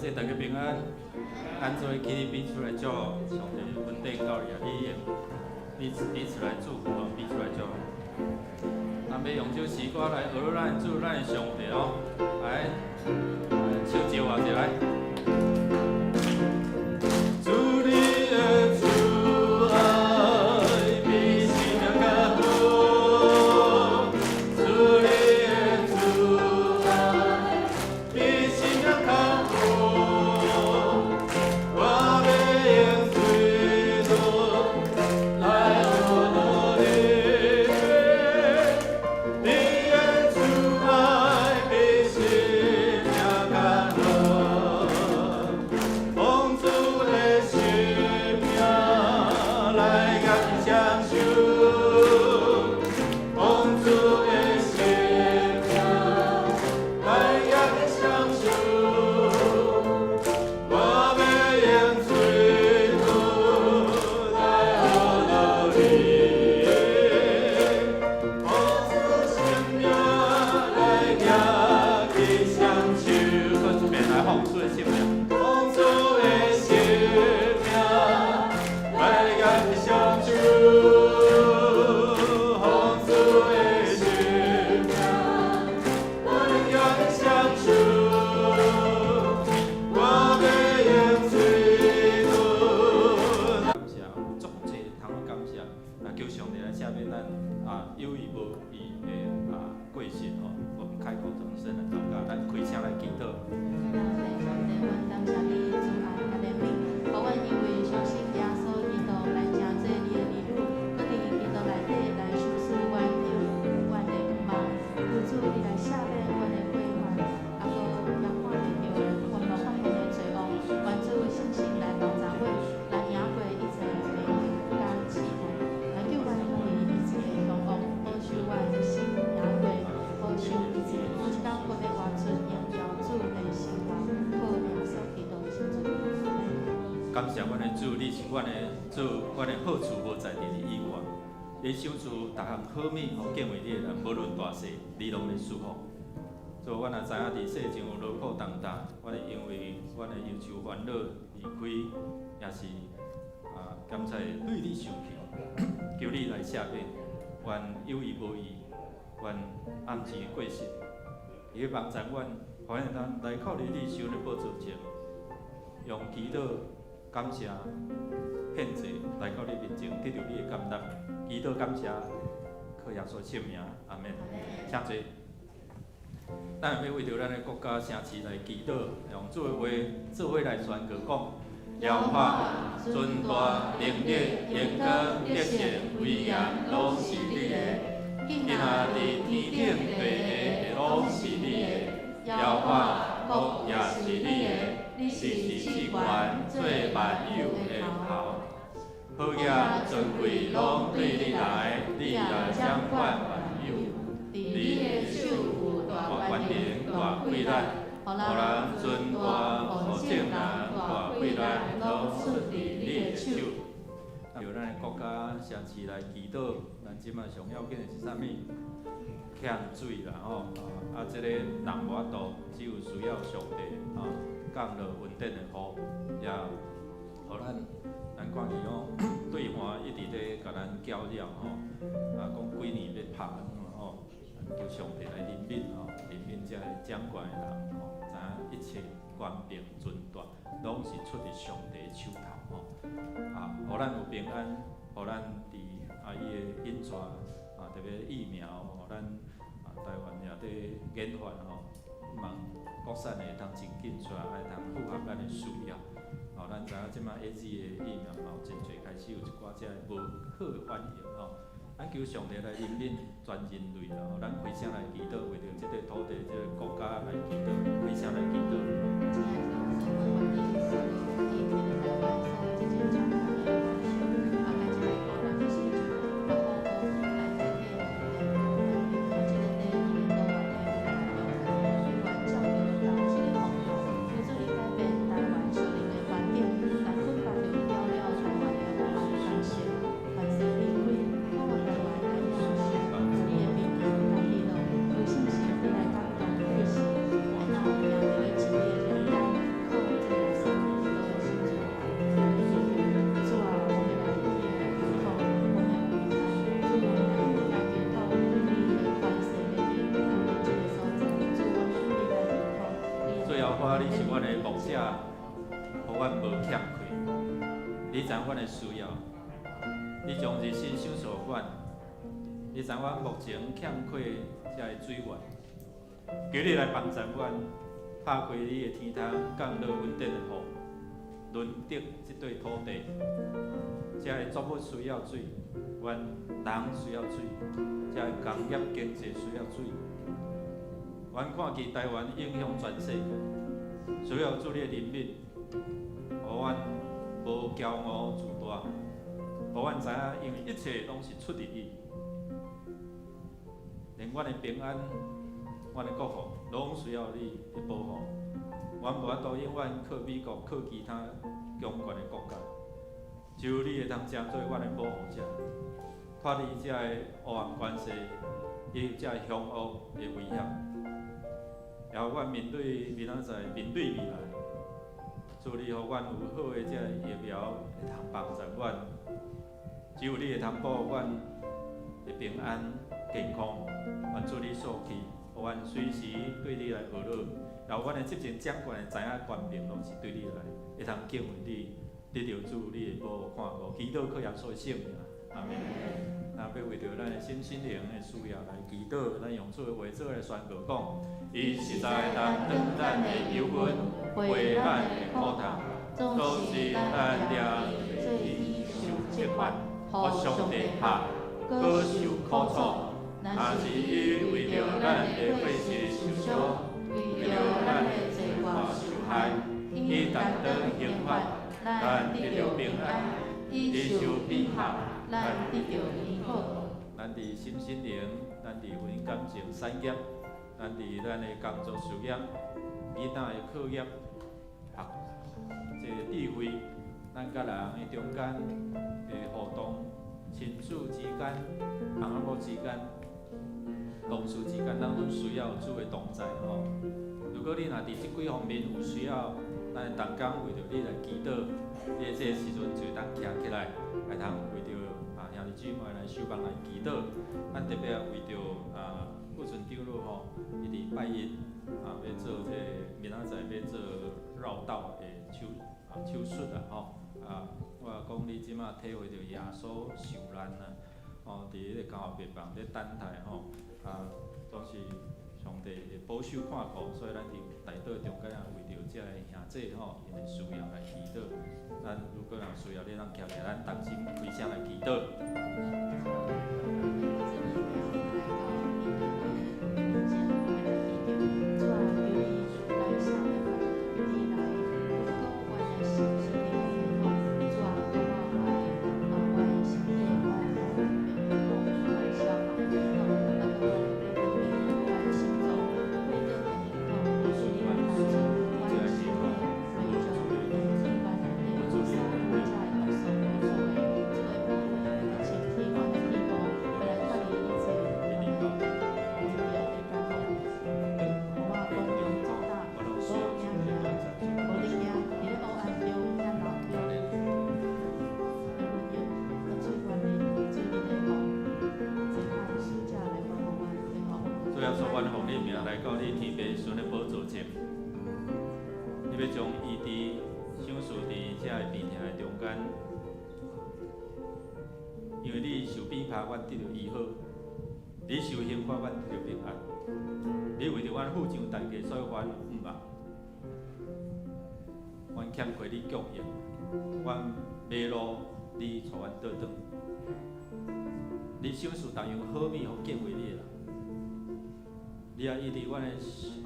這大家平安，咱做伙起彼此來祝福，上帝恩典夠你啊！你彼此彼此來祝福哦，彼此來祝福。咱欲用這首詩歌來學咱的主，咱的上帝哦，來，來，手招啊，一來。主你的慈愛比生命較好，主你的慈愛比生命較好，我欲用喙唇來學你，你的慈愛比生命較好，奉主的聖名來舉起雙手，奉主的聖名來舉起雙手，我欲用喙唇來學你，奉主聖名來舉起雙手，閣一遍來奉主的聖名，奉主的聖名來舉起雙手，奉主的聖名來舉起雙手，我欲用喙唇。感謝有足濟通感謝，啊，求上帝來赦免咱啊，有意無意的啊過失吼。我們開口同聲來禱告，咱開聲來祈禱。上帝，阮感謝你慈愛佮憐憫，予阮因為相信耶穌基督來成做你的兒女，閣佇基督內底來賞賜阮永遠的盼望。求主你來赦免阮的過犯，啊，閣也看袂著阮無發現的罪惡。願主聖神來幫助阮，來贏過一切迷惑佮試探，來救阮脫離一切兇惡，保守阮一生贏過，保守一切，每一工閣欲活出榮耀主的生活。靠耶穌基督的聖名。感謝阮的主，你是阮的主，阮的好處無在佇你以外。你賞賜逐項好物，予敬畏你的人，無論大細，你攏會賜福。所以，阮也知影佇世上有勞苦擔擔，阮會因為阮的憂愁煩惱離開，也是啊，感謝會對你生氣，求你來赦免，阮有意無意，阮暗時的過失，伊會幫助阮，予咱來靠佇你受的寶座前，用祈禱感謝獻祭來到你面前，得著你的感恩，祈禱感謝，靠耶穌聖名，阿門。請坐。咱欲為著咱的國家城市來祈禱，用主的話做伙來宣告講：耶和華尊大能力、榮光、得勝、威嚴，攏是你的。囝仔佇天頂地下的攏是你的。耶和華國也是你的，你是至懸做萬有的頭。好額尊貴攏對你來，你來掌管萬有。佇你的手有大權能、大氣力，予人尊大、予眾人大氣力，攏出佇你的手。為咱的國家城市來祈禱，咱這擺上要緊的是啥物？欠水啦吼，啊，這個人無法度，只有需要上帝啊降落穩定的雨，也予咱咱看見哦，對岸一直咧共咱攪擾吼，啊，講幾年欲拍吼，求上帝來憐憫吼，憐憫這个掌權的人吼，知影一切權柄尊大，攏是出佇上帝手頭吼，啊，予咱有平安，予咱佇啊伊的引帶啊，特別疫苗，予咱啊台灣也佇研發吼，望國產的會通真緊出來，會通符合咱的需要。吼，咱知影這擺 AZ 的疫苗嘛有真濟開始有一寡這个無好的反應吼。咱求上帝來憐憫全人類啦，吼，咱開聲來祈禱，為著這個土地、這個國家來祈禱，開聲來祈禱。親愛的主耶穌，阮願意所有佇這個台灣所有這個掌權的元首，啊，佮這個國人的心情，啊，好好來代替上帝，來這個地伊的多元的文化中，永遠照著同一个方向。求主你改變台灣屬靈的環境，來捆綁著攪擾台灣的黑暗權勢，凡事離開，好予台灣來享受你的平安佮喜樂。求聖神你來甲最後花，你是阮的牧者，予阮無欠缺。你知阮的需要，你將熱心賞賜予阮。你知阮目前欠缺這个水源，求你來幫助阮，拍開你的天窗，降落穩定的雨，輪得這塊土地。這个作物需要水，阮人需要水，這个工業經濟需要水。阮看見台灣影響全世界，需要主你的憐憫，予阮無驕傲自大，予阮知影，因為一切攏是出佇你，連阮的平安、阮的國防，攏需要你的保護。阮無法度永遠靠美國、靠其他強權的國家，只有你會當成做阮的保護者，脫離這個黑暗權勢，以及這個兇惡的威脅。然後阮面對明仔載，面對未來，主你予阮有好的這個疫苗會通幫助阮，只有你會通保護阮的平安健康。願主你賜氣，予阮隨時對你來學樂。然後阮的執政長官會知影權柄攏是對你來，會通敬畏你，得著主你的保護看顧，祈禱靠耶穌的聖名，阿門。那欲為著咱的身心靈的需要來祈禱，咱用主的話做來宣告講：伊實在擔當咱的憂鬱，背咱的苦痛，總是咱掠伊受責罰，予上帝拍，閣受苦楚。若是伊為著咱的過失受傷，為著咱的罪過受害，伊擔當刑罰，咱得著平安；伊受鞭打，咱得著醫好。咱佇身心靈，咱佇婚姻感情產業，咱佇咱的工作事業、囡仔的課業、學這个智慧，咱佮人的中間的互動、親子之間、翁仔某之間、同事之間，咱攏需要主的同在吼。如果你若佇這幾方面有需要，咱同工為著你來祈禱，你這個時陣就會當徛起來，會通為著兄弟姊妹來守望來祈禱。咱特別為著傅存長老吼，伊佇拜一欲做這個明仔載欲做繞道的手術啊吼。我講你這馬體會著耶穌受難啊，吼，佇彼個監護病房咧等待吼，總是上帝會保守看顧，所以咱佇代禱中間啊，為著這个兄弟吼，𪜶的需要來祈禱。咱如果若有需要，你通徛起來，咱同心開聲來祈禱。面前，我們來祈求，主啊，求你來赦免阮，你來穩固阮的心心靈的健康。主啊，予我的身體，我的病痛，我的消化系統，閣阮的內分泌，阮的心臟、血管的系統，求你來幫助阮的身體，會將器官內底所有這个毒素無做的這個部分來清洗阮的肺部，欲來脫離一切阮的疾病的干擾。予我光榮壯大，無驚嚇，無咧驚，佇咧黑暗中，咱流血的反應，閣做阮的主你的王，差派使者來保護阮，來予阮。主耶穌，阮奉你名來到你天父神的寶座前，你欲將醫治賞賜佇這个病痛的中間，因為你受鞭拍，阮得著醫好；你受刑罰，阮得著平安。你為著阮付上代價，所以阮有盼望。阮欠缺你供應，阮迷路，你帶阮倒轉。你賞賜逐樣好物，予敬畏你的人。你也醫治阮的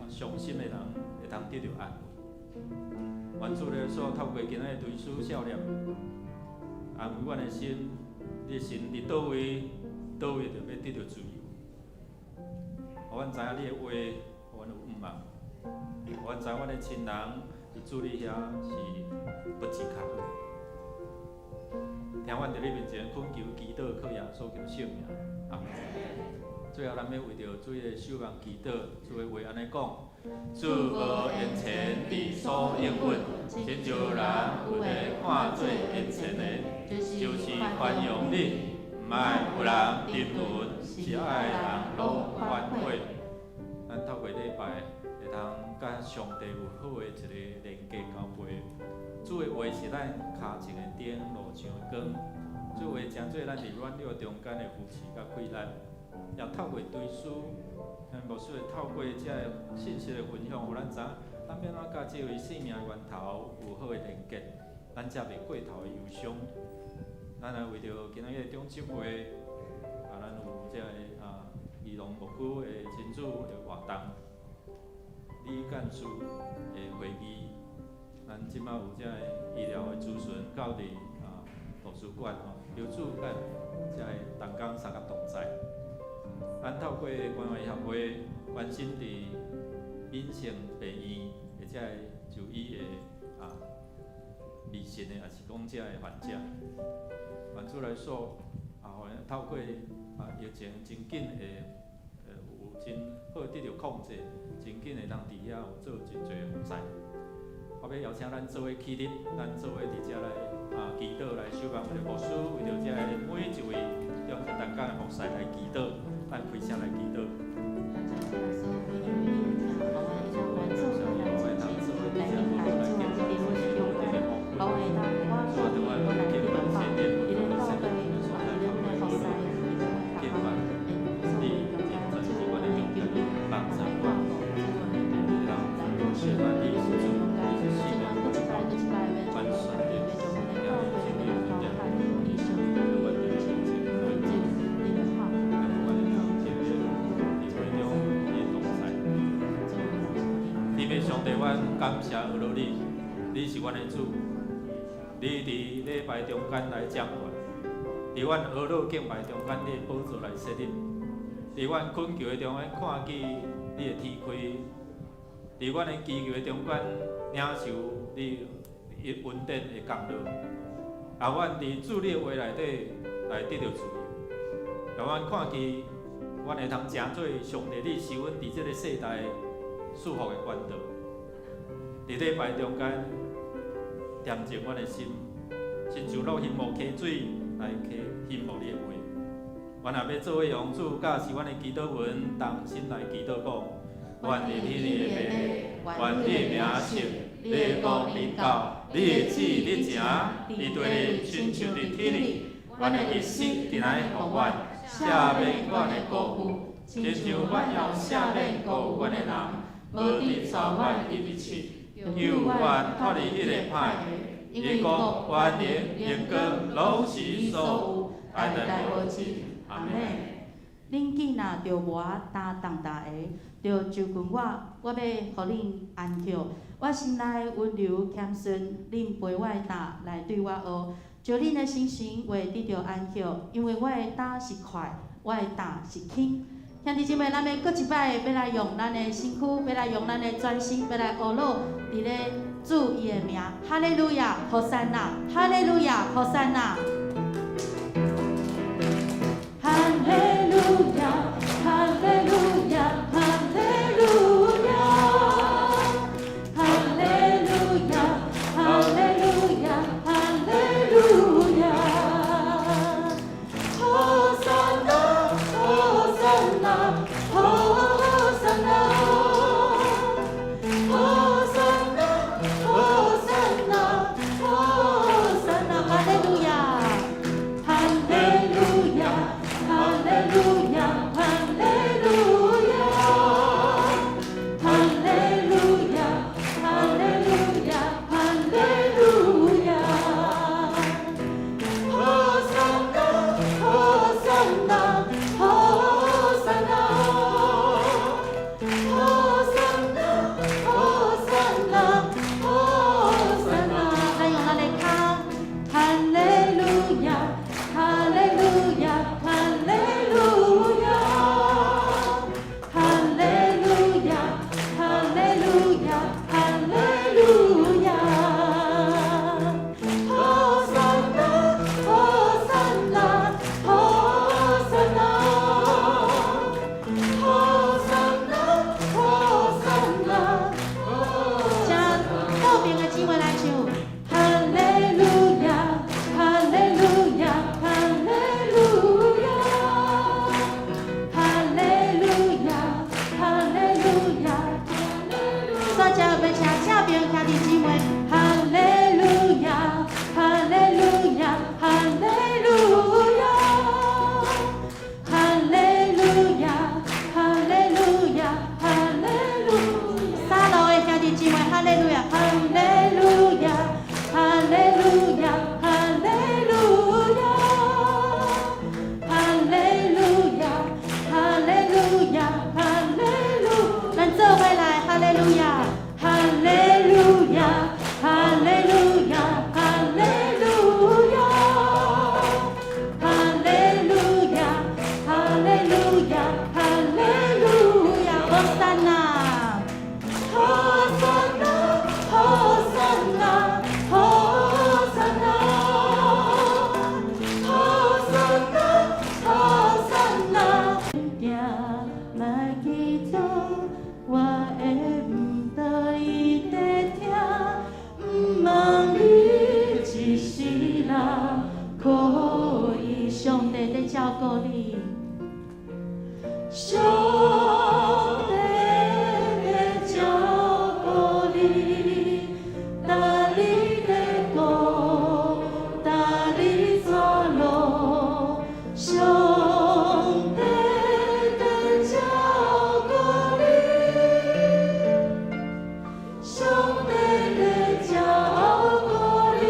傷心的人，會通得著安慰。願主耶穌透過今仔日追思少年，安慰阮的心。你的心佇佗位，佗位就欲得著自由。予阮知影你的話，予阮有盼望。予阮知影阮的親人佇主你遐是不止較好。聽阮佇你面前懇求祈禱，靠耶穌基督聖名。阿門。最後，咱欲為著主的守望祈禱，主的話按呢講：主無延遲佇所應允，親像人有的看做延遲的，就是寬容你，毋愛有人沉淪，是愛人攏反悔。咱透過禮拜會通佮上帝有好的一个連結交陪。主的話是咱跤前的燈，路上的光。主話成做咱佇軟弱中間的扶持佮氣力，也透過追思，牧師會透過這个信息的分享，予咱知影，咱欲按怎佮這位生命的源頭有好的連結，咱才袂過頭的憂傷。咱來為著今仔日中秋會，咱有這个基隆牧區的親子的活動，李幹事的會議，咱這擺有這个醫療的諮詢，到佇圖書館吼，求主佮這个同工相佮同在。咱透過關懷協會關心佇隱性病院的這个就醫的未信的，抑是講這个患者，願主來說，予𪜶透過疫情真緊會有真好得著控制，真緊會當佇遐有做真濟服侍。我欲邀請咱做伙起立，咱做伙佇遮來祈禱來守望為著牧師，為著遮個每一位中秋同工的服侍來祈禱，咱開聲來祈禱。因為你的疼，予阮會當來做伙來進前，來敬拜主啊，佇阮的中間，予阮會當我過去我來得著放，佇咧教會，佇咧阮的服侍，佇咧阮逐項的所有中間，主我來求你來看顧，主我來求你來保守，佇阮的中間，主阮閣一擺閣一擺欲將阮家己，欲將阮的教會，欲來交託佇上帝的面前，求主你來看顧，主主來求你。天父上帝，阮感謝阿羅你，你是阮的主，你佇禮拜中間來掌權，佇阮阿羅敬拜中間，你的寶座來設立，佇阮懇求的中間看見你的天開，佇阮的祈求的中間領受你的恩典的降落，阮佇主你的話內底來得著自由，予阮看見阮會通成做上帝你賜阮佇這个世代祝福的管道，佇禮拜中間恬靜阮的心，親像落興木溪水來溪興木你的話。阮也欲做伙用主教示阮的祈禱文，同心來祈禱講：願佇天的父，願你的名聖，你的國臨到，你的旨意得成，佇地裡親像佇天裡。阮的一生今仔日予阮，赦免阮的過犯，親像阮也赦免過犯阮的人。無得帶阮入去試，救阮脫離彼個歹的。因國、權能、榮光，攏是你所有，代代無盡。阿門。恁囝若著磨擔重擔的，著就近我，我欲予恁安歇。我心內溫柔謙遜，恁背我的擔來對我學，照恁的心神會得著安歇，因為我的擔是快，我的擔是輕。兄弟姊妹，咱欲閣一擺欲來用咱的身軀，欲來用咱的全身，欲來呵咾佇咧主伊的名，哈利路亞，和散那，哈利路亞，和散那。哈利路亞，哈利路亞，哈利路亞，哈利路亞，哈利路亞，哈利路亞。和散那，和散那，和散那，和散那，和散那，和散那，哈利路亞，哈利路亞，哈利路弟姊妹，哈利路亞，哈利路亞，哈利路亞，哈利路亞，哈利路亞，哈利路。三樓的兄弟姊妹，哈利路亞，哈利路亞，哈利路亞，哈利路亞，哈利路亞，哈利路亞，哈利路。咱做伙來，哈利路亞，哈利路亞，哈利路亞，哈利路亞，哈利路亞，哈利路亞，哈利路亞，和散那，和散那，和散那，和散那，和散那，和散那。行來祈禱，我的毋著伊在聽，毋問你一世人可以，上帝在照顧你，上帝在照顧你，當你咧顧，當你走路，上帝在照顧你，上帝在照顧你，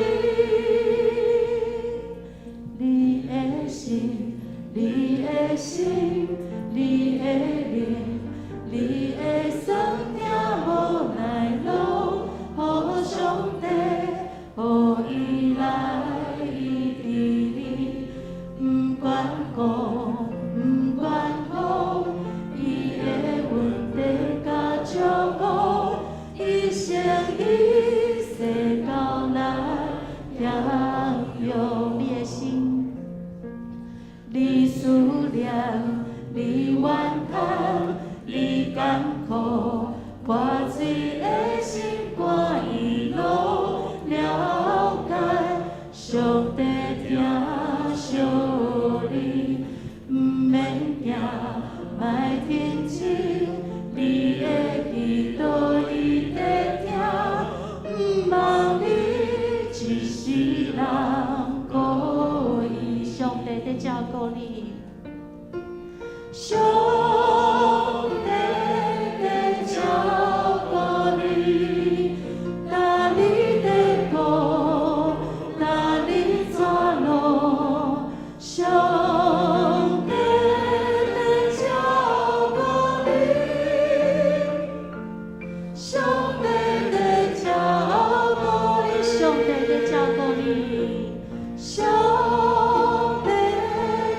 你的心，你的心，你的靈，你的酸痛無奈攏予上帝，予伊來醫治你，毋管苦，毋管苦，伊的恩典佮照顧，一生一世到來享用。你的心，你思念，你怨嘆，你艱苦，破碎的心肝，伊攏了解。上帝疼惜你，毋免驚，莫停止，你的祈禱伊在聽，毋望你一世人孤伊，上帝在照顧你。上帝在照顧你，當你咧顧，當你走路，上帝在照顧你，上帝在照顧你，上帝在照顧你，上帝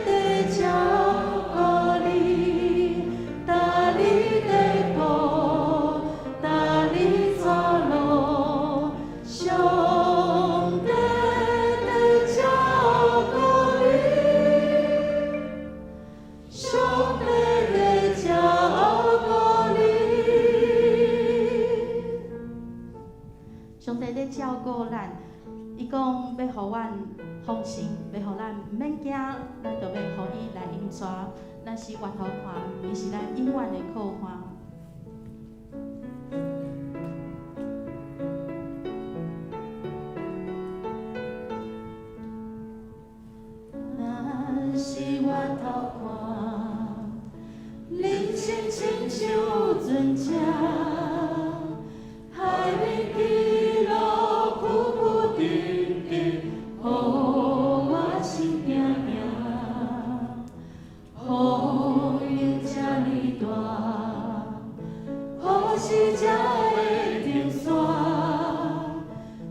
在照顧你，當你咧顧，當你走路，上帝在照顧你，上帝在照顧你。上帝咧照顧咱，伊講欲予阮放心，欲予咱毋免驚，咱就欲予伊來引帶。咱是回頭看，伊是咱永遠的靠岸。若是回頭看，人生親像船隻，海面起落浮浮沉沉，予我心驚驚。風湧這呢大，何時才會停煞？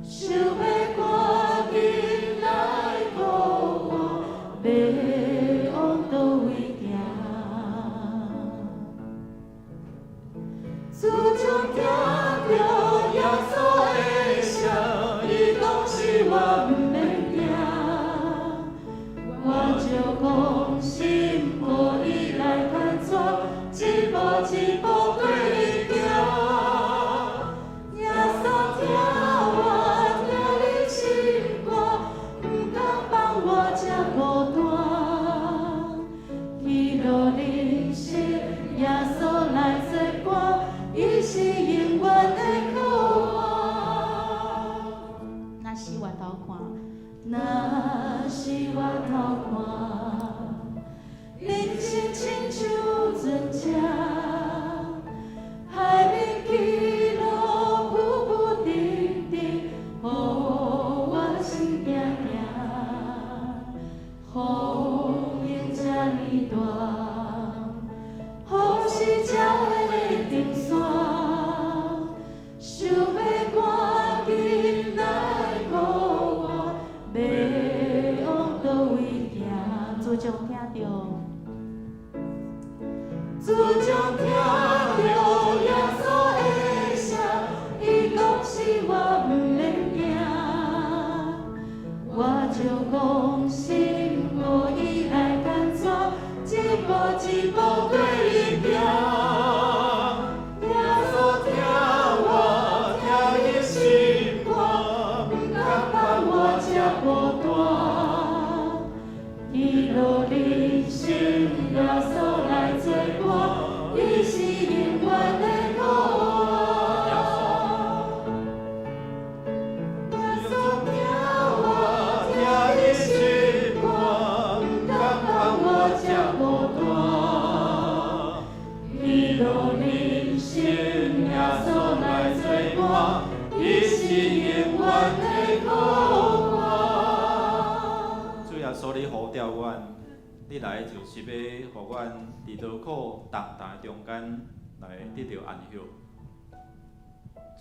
想欲趕緊來靠岸，欲往佗位行？自從聽著耶穌的聲，伊講是我毋免驚，我就講心予伊來牽帶，一步一步綴伊行。耶穌聽我聽你心肝，毋甘放我這孤單。喜樂人生，耶穌來做伴，伊是永遠的靠岸。伊是永遠的港灣。主耶穌，你呼召阮，你來就是欲予阮佇勞苦重擔中間來得著安息。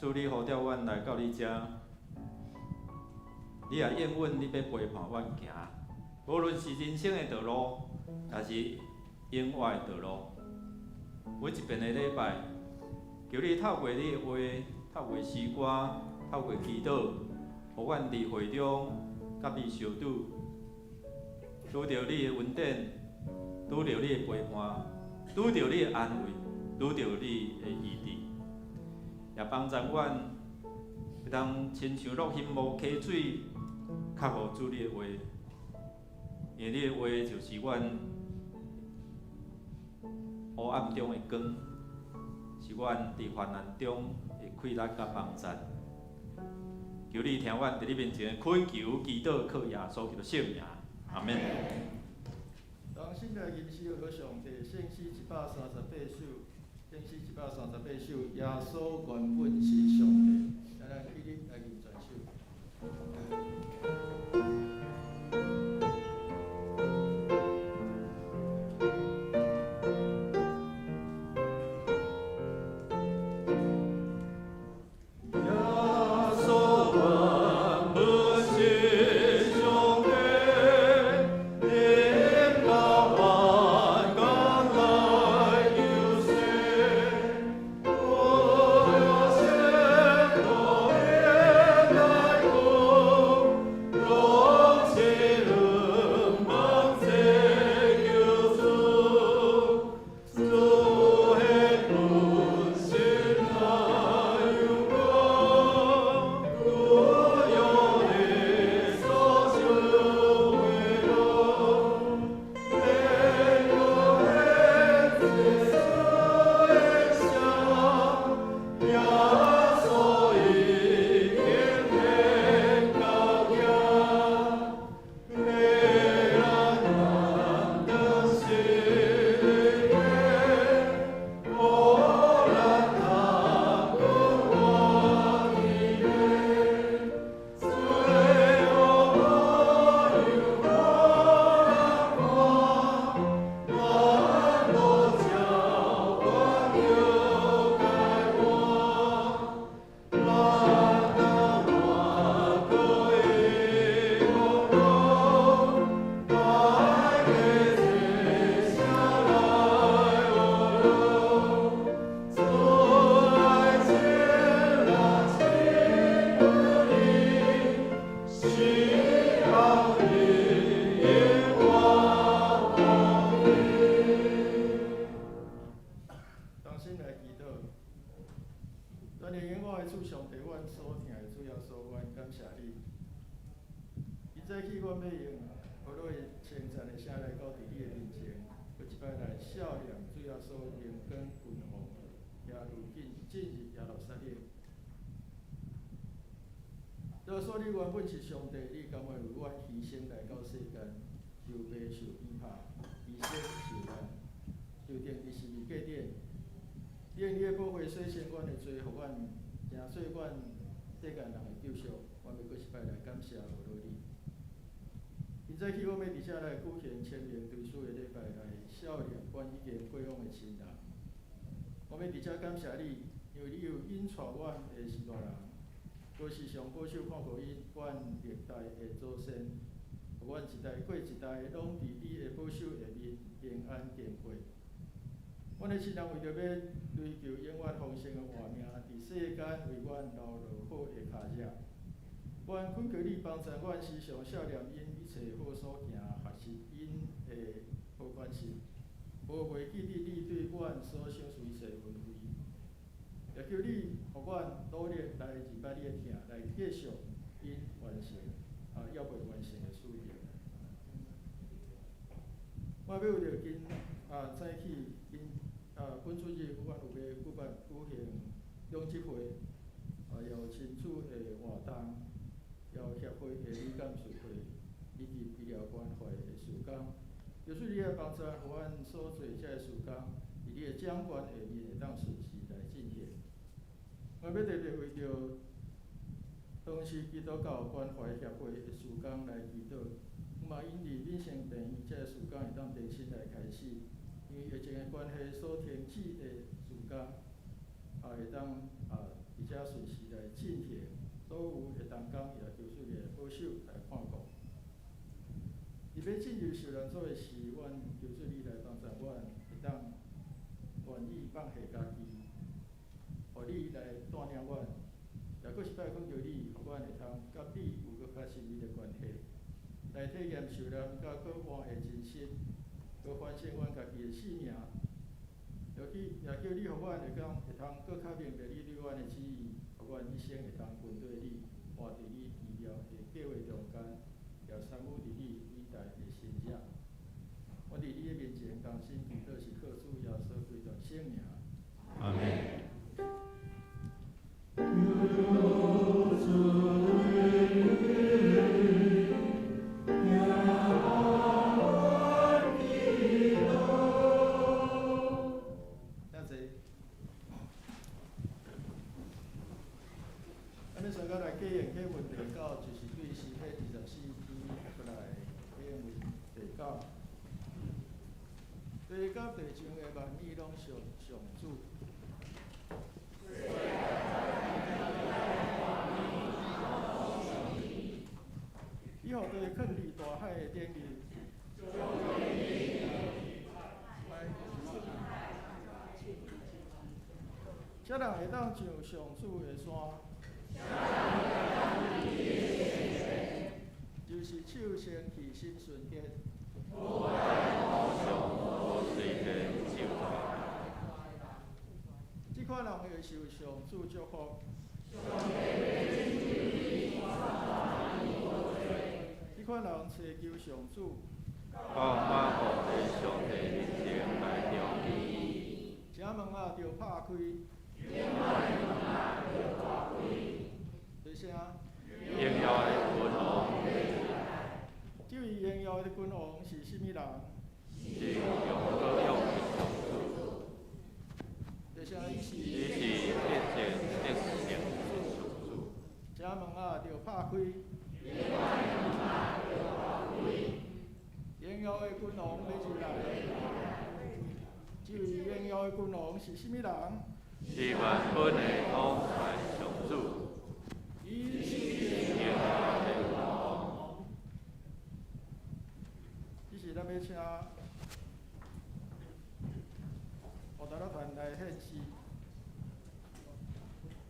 主，你呼召阮來到你遮，你也應允你欲陪伴阮行，無論是人生的道路，抑是永活的道路。每一遍的禮拜，求你透過你的話，透過詩歌，透過祈禱，予阮佇會中佮你相拄，拄著你的恩典，拄著你的陪伴，拄著你的安慰，拄著你的醫治，也幫助阮會當親像落興無溪水，較予主你的話，因為你的話就是阮黑暗中的光，是阮佇患難中的氣力佮幫贊。求你聽阮佇你面前的懇求、祈禱，靠耶穌基督聖名，阿們。同心來吟詩學上帝聖詩138首，聖詩138首，耶穌原本是上帝。來，咱起立來吟全首。耶穌原本是上帝，臨到凡間來救世，為了聖道的來講，攏是恩望這救主，主的本性來有光，舊約的所受的路，天國的這的聲，耶穌已經顯到遐，欲咱當失的，予咱通過活佇咧，罪惡猶予咱看，咱無照阮著該活，咱當活過的公路，大家坐車來學路，主愛情若親你，死後你永活予同心來祈禱。全能永活的主上帝，阮所疼的主耶穌，阮感謝你。今早起，阮欲用何樂稱讚的聲來到佇你的面前，閣一擺來孝念主耶穌榮光君王，也如今進入耶路撒冷。耶穌，你原本是上帝，你甘願為阮犧牲來到世間，受逼受鞭拍，犧牲受難，受釘佇十字架頂。你用你的寶血洗清阮的罪，予阮成做阮世間人的救贖。阮欲閣一擺來感謝呵咾你。今早起，阮欲佇遮來舉行清明追思的禮拜，來孝念阮已經過往的親人。我欲佇遮感謝你，因為你有引帶阮的序大人，閣時常保守看顧𪜶，阮歷代的祖先，予阮一代過一代，攏佇你的保守下面平安健過。阮的親人為著欲追求永遠豐盛的活命，佇世間為阮留落好的跤跡。阮懇求你幫助阮時常孝念𪜶一切好所行，學習𪜶的好款式，無袂記得你對阮所賞賜一切恩惠。也求你予阮努力來認捌你的疼，來繼續𪜶完成猶未完成的使命。我欲為著今早起今本主日，阮有欲舉辦舉行養殖會，也有親子的活動，也有協會的理監事會，以及醫療關懷的事工。求主你來幫助，予阮所做這个事工，佇你的掌權下面會當順時來進行。我我欲特別為著當時基督教關懷協會的事工來祈禱。嘛因佇敏生病院這个事工會當重新來開始，因為疫情的關係所停止的事工，也會當佇遮順時來進行。所有的同工也求主你來保守來看顧。佇欲進入受難組的時，阮求主你來幫助阮，會當願意放下家己，予你來帶領阮，也閣是拜懇求你，予阮會通佮你有閣較親密的關係，來體驗受難佮閣活的真實，閣反省阮家己的性命，也叫你予阮會通閣較明白你對阮的旨意，予阮一生會通跟綴你，活佇你奇妙的計畫中間，也參與佇你偉大的神蹟。我佇你的面前同心祈禱，是靠主耶穌基督聖名。阿門。多謝。咱欲先來繼續啟文第九，就是對詩篇24篇過來啟文第九。第一甲第二章的萬語攏屬上主。伊予地囥佇大海的頂面。啥人會當上上主的山？就是手清氣心純潔。這款人會受上主祝福。這款人尋求上主。到馬國的上帝面前來求。這門仔著拍開。大聲。榮耀的君王。這位榮耀的君王是啥物人？是用各樣的上主。大聲，伊是。伊是得戰得勝的上主。這門仔著拍開。榮耀的君王欲入來。這位榮耀的君王是啥物人？是萬軍的統帥上主。伊是榮耀的君王。這時咱欲請烏達拉團來獻詩。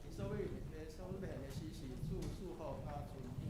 伊所欲獻的詩是主賜福佮尊顯。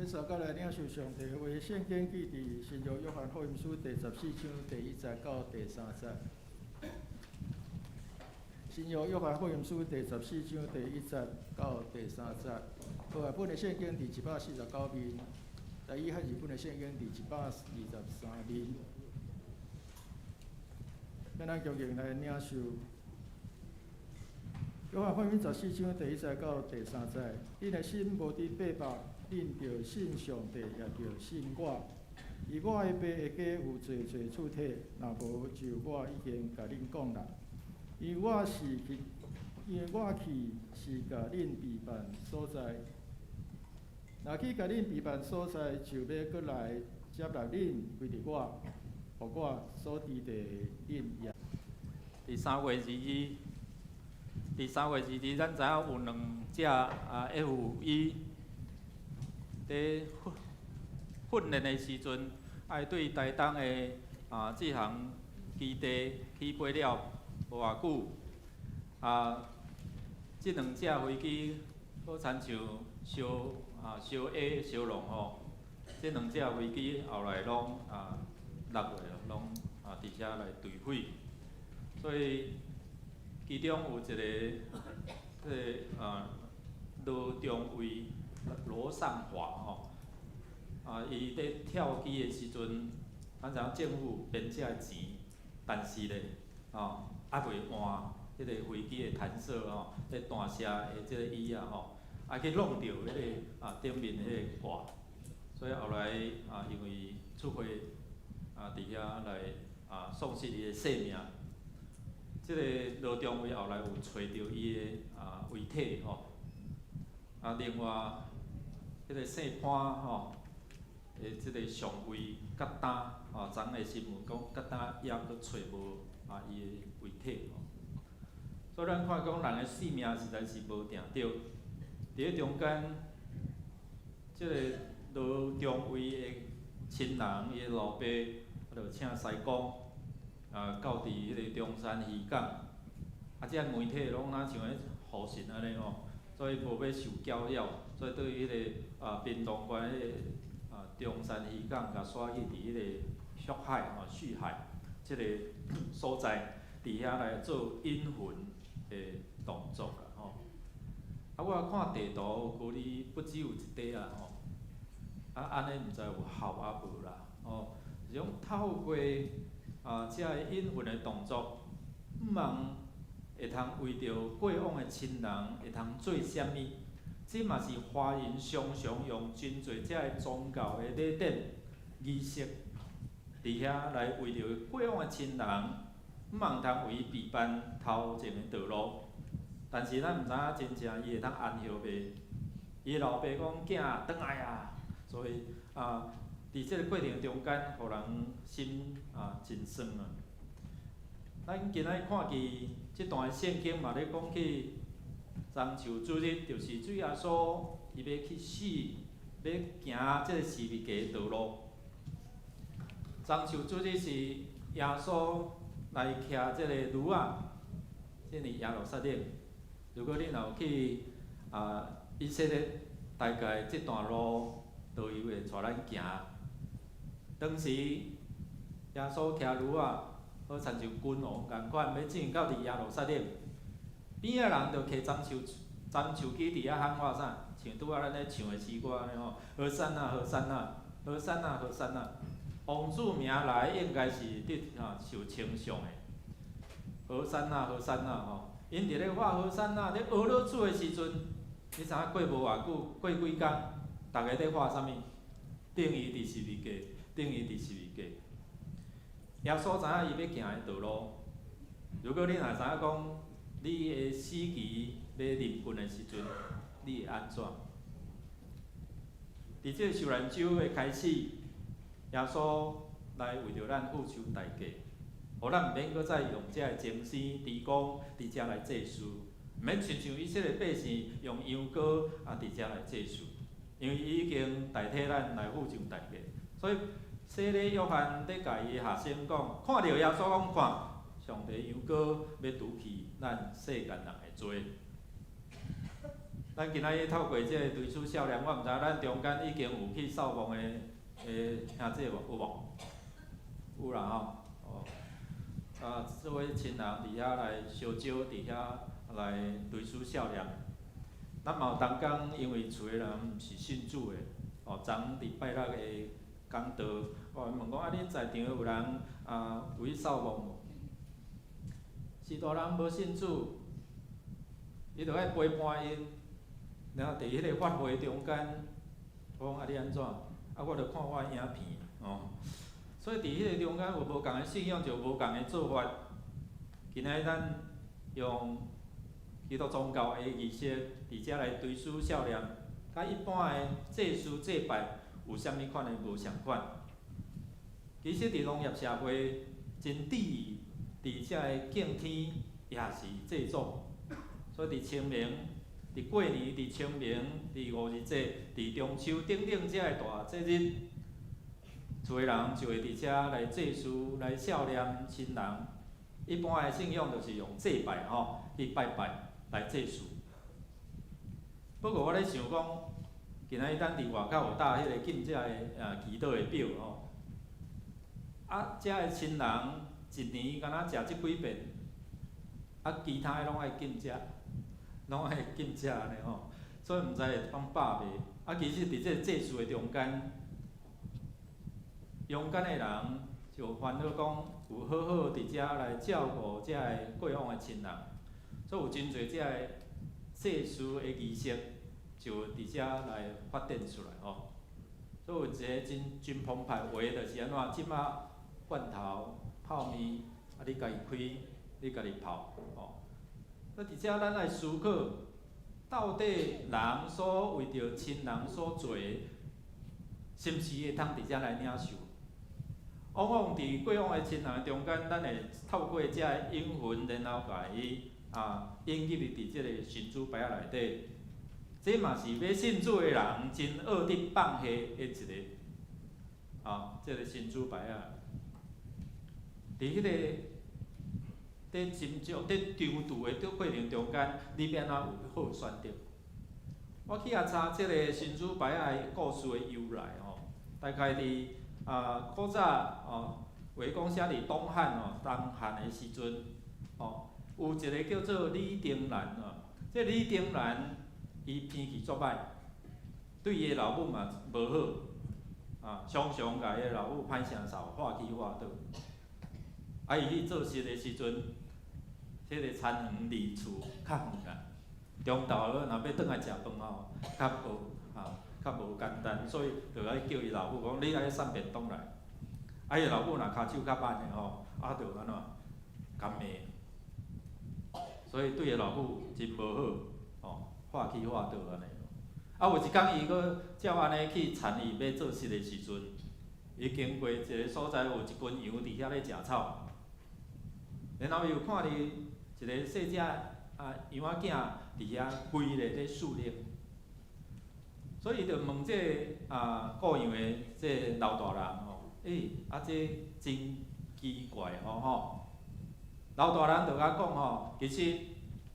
相佮來領受上帝的話，聖經記佇新約約翰福音書第十四章第一節到第三節。新約約翰福音書第十四章第一節到第三節。和合本的聖經佇149面，台語漢字本的聖經佇123面。咱共同來領受。約翰福音十四章第一節到第三節，恁的心無佇百目，恁著信上帝，也著信我。佇我的爸的家有濟濟厝體，若無就我已經共恁講啦。因為我去是共恁備辦所在。若去共恁備辦所在，就欲閣來接納恁歸佇我，予我所佇的恁也。佇3月22，咱知影有兩隻F-1佇訓練的時陣，愛對台東的這項基地起飛了無偌久，這兩隻飛機好親像燒下燒弄吼，這兩隻飛機後來攏落落，攏佇遮來墜毀，所以其中有一個這个羅中尉羅尚華吼，伊佇跳機的時陣，咱知影政府編這个錢，但是咧，猶未換彼个飛機的彈射吼，咧彈射的這個椅仔吼，去弄著彼个頂面彼个蓋，所以後來因為出血佇遐來喪失伊的性命。這个羅中尉後來有揣著伊的遺體吼，另外，彼个姓潘吼的這个上尉，佮今吼，昨昏的新聞講，佮今猶閣揣無伊的遺體吼。所以咱看講人的性命實在是無定著。佇咧中間，這个羅中尉的親人，伊的老爸，就請師公到佇彼个中山漁港，這媒體攏若像彼護神按呢吼，所以無欲受攪擾，所以對彼个屏東縣彼个中山漁港，共徙去佇彼个旭海吼旭海這个所在，佇遐來做引魂的動作啦吼。我看地圖可能不只有一塊啊吼，按呢毋知有效抑無啦吼，是講透過這个引魂的動作，毋茫會通為著過往的親人會通做啥物？這嘛是華人常常用真濟這个宗教的禮典儀式，佇遐來為著過往的親人，毋茫通為伊備辦頭前的道路。但是咱毋知影真正伊會通安息袂？伊老爸講囝轉來啊，所以佇這个過程中間，予人心真酸啊。咱今仔日看見這段聖經嘛，咧講起棕樹主日，就是主耶穌伊欲去死，欲行這个十字架的道路。棕樹主日是耶穌來騎這个驢仔，進入耶路撒冷。如果恁若有去以色列，大概這段路導遊會帶咱行。當時耶穌騎驢仔，好親像君王仝款，欲進到佇耶路撒冷，邊仔人就提棕樹枝佇遐喊喊啥？像拄仔咱咧唱的詩歌按呢吼，和散那，和散那，和散那，和散那。王子名來應該是得受稱頌的。和散那，和散那吼，𪜶佇咧喊和散那，咧呵咾主的時陣，你知影過無偌久，過幾工，逐家咧喊啥物？釘伊佇十字架，釘伊佇十字架。耶穌知影伊欲行的道路，如果你若知影講，你的死期欲臨近的時陣，你會按怎？佇這個受難週的開始，耶穌來為著咱付出代價，予咱毋免閣再用這个精牲豬公佇遮來祭祀，毋免親像以色列百姓用羊羔佇遮來祭祀，因為伊已經代替咱來付上代價。所以洗禮約翰佇共伊的學生講，看著耶穌講看，上帝羊羔欲除去咱世間人的罪。咱今仔日透過這个追思少年，我毋知咱中間已經有去掃墓的兄弟無？有無？有啦吼。哦，啊，這位親人佇遐來燒招，佇遐來追思少年。咱嘛有同工，因為厝的人毋是信主的，哦，昨佇拜六的講道，我問講啊，恁在場的有人啊有去掃墓無？序大人無信主，伊就愛陪伴𪜶，然後佇彼个法會中間，我講啊你按怎？啊我就看我的影片，哦。所以佇彼个中間有無仝的信仰，就有無仝的做法。今仔日咱用基督宗教的儀式，佇遮來追思少年，佮一般的祭祀祭拜有啥物款的無仝款？其實佇農業社會真注意佇遮个敬天也是祭祖，所以佇清明、佇過年、佇清明、佇五日節、佇中秋等等遮个大節日，厝的人就會佇遮來祭祀、來孝念親人。一般的信仰就是用祭拜吼，去拜拜來祭祀。不過我咧想講，今仔日咱佇外口有貼彼个禁食的祈禱的表吼，啊，遮个親人一年敢若食這幾遍，啊，其他的攏愛禁食，攏愛禁食按呢吼，所以毋知會當飽袂。啊，其實佇這个祭祀的中間，勇敢的人就煩惱講，有好好佇遮來照顧遮个過往的親人，所以有真濟遮个祭祀的儀式就佇遮來發展出來吼。所以有一个真真澎湃話，就是按怎？這馬罐頭泡麵，啊你家己開，你家己泡，吼。所以佇遮咱愛思考，到底人所為著親人所做的，是毋是會通佇遮來領受？往往佇過往的親人中間，咱會透過遮个引魂，然後共伊引入去佇這个神主牌仔內底。這嘛是欲信主的人真學得放下的一个，這个神主牌仔。佇彼个佇斟酌、佇籌度的這過程中間，你欲按怎有好選擇？我去遐查這个神主牌仔的故事的由來吼，大概佇古早哦，話講寫佇東漢哦，東漢的時陣，哦，有一个叫做李丁蘭哦，這李丁蘭伊脾氣足歹，對伊的老母嘛無好，啊，常常共伊的老母歹聲臊，話起話倒。啊，伊去做事的時陣，這个田園離厝較遠啦，中晝若欲轉來食飯吼，較無啊，較無簡單，所以就愛叫伊老母講：你愛送便當來。啊，伊老母若跤手較慢的吼，啊，就按怎，共罵。所以對伊老母真無好，吼，話起話倒按呢。啊，有一工伊閣照按呢去田伊欲做穡的時陣，伊經過一个所在，有一群羊佇遐咧食草。然後伊又看著一个細隻羊仔囝佇遐跪咧咧侍靈，所以伊就問這个顧羊的這个老大人吼，欸，啊這真奇怪吼吼。老大人就共講吼，其實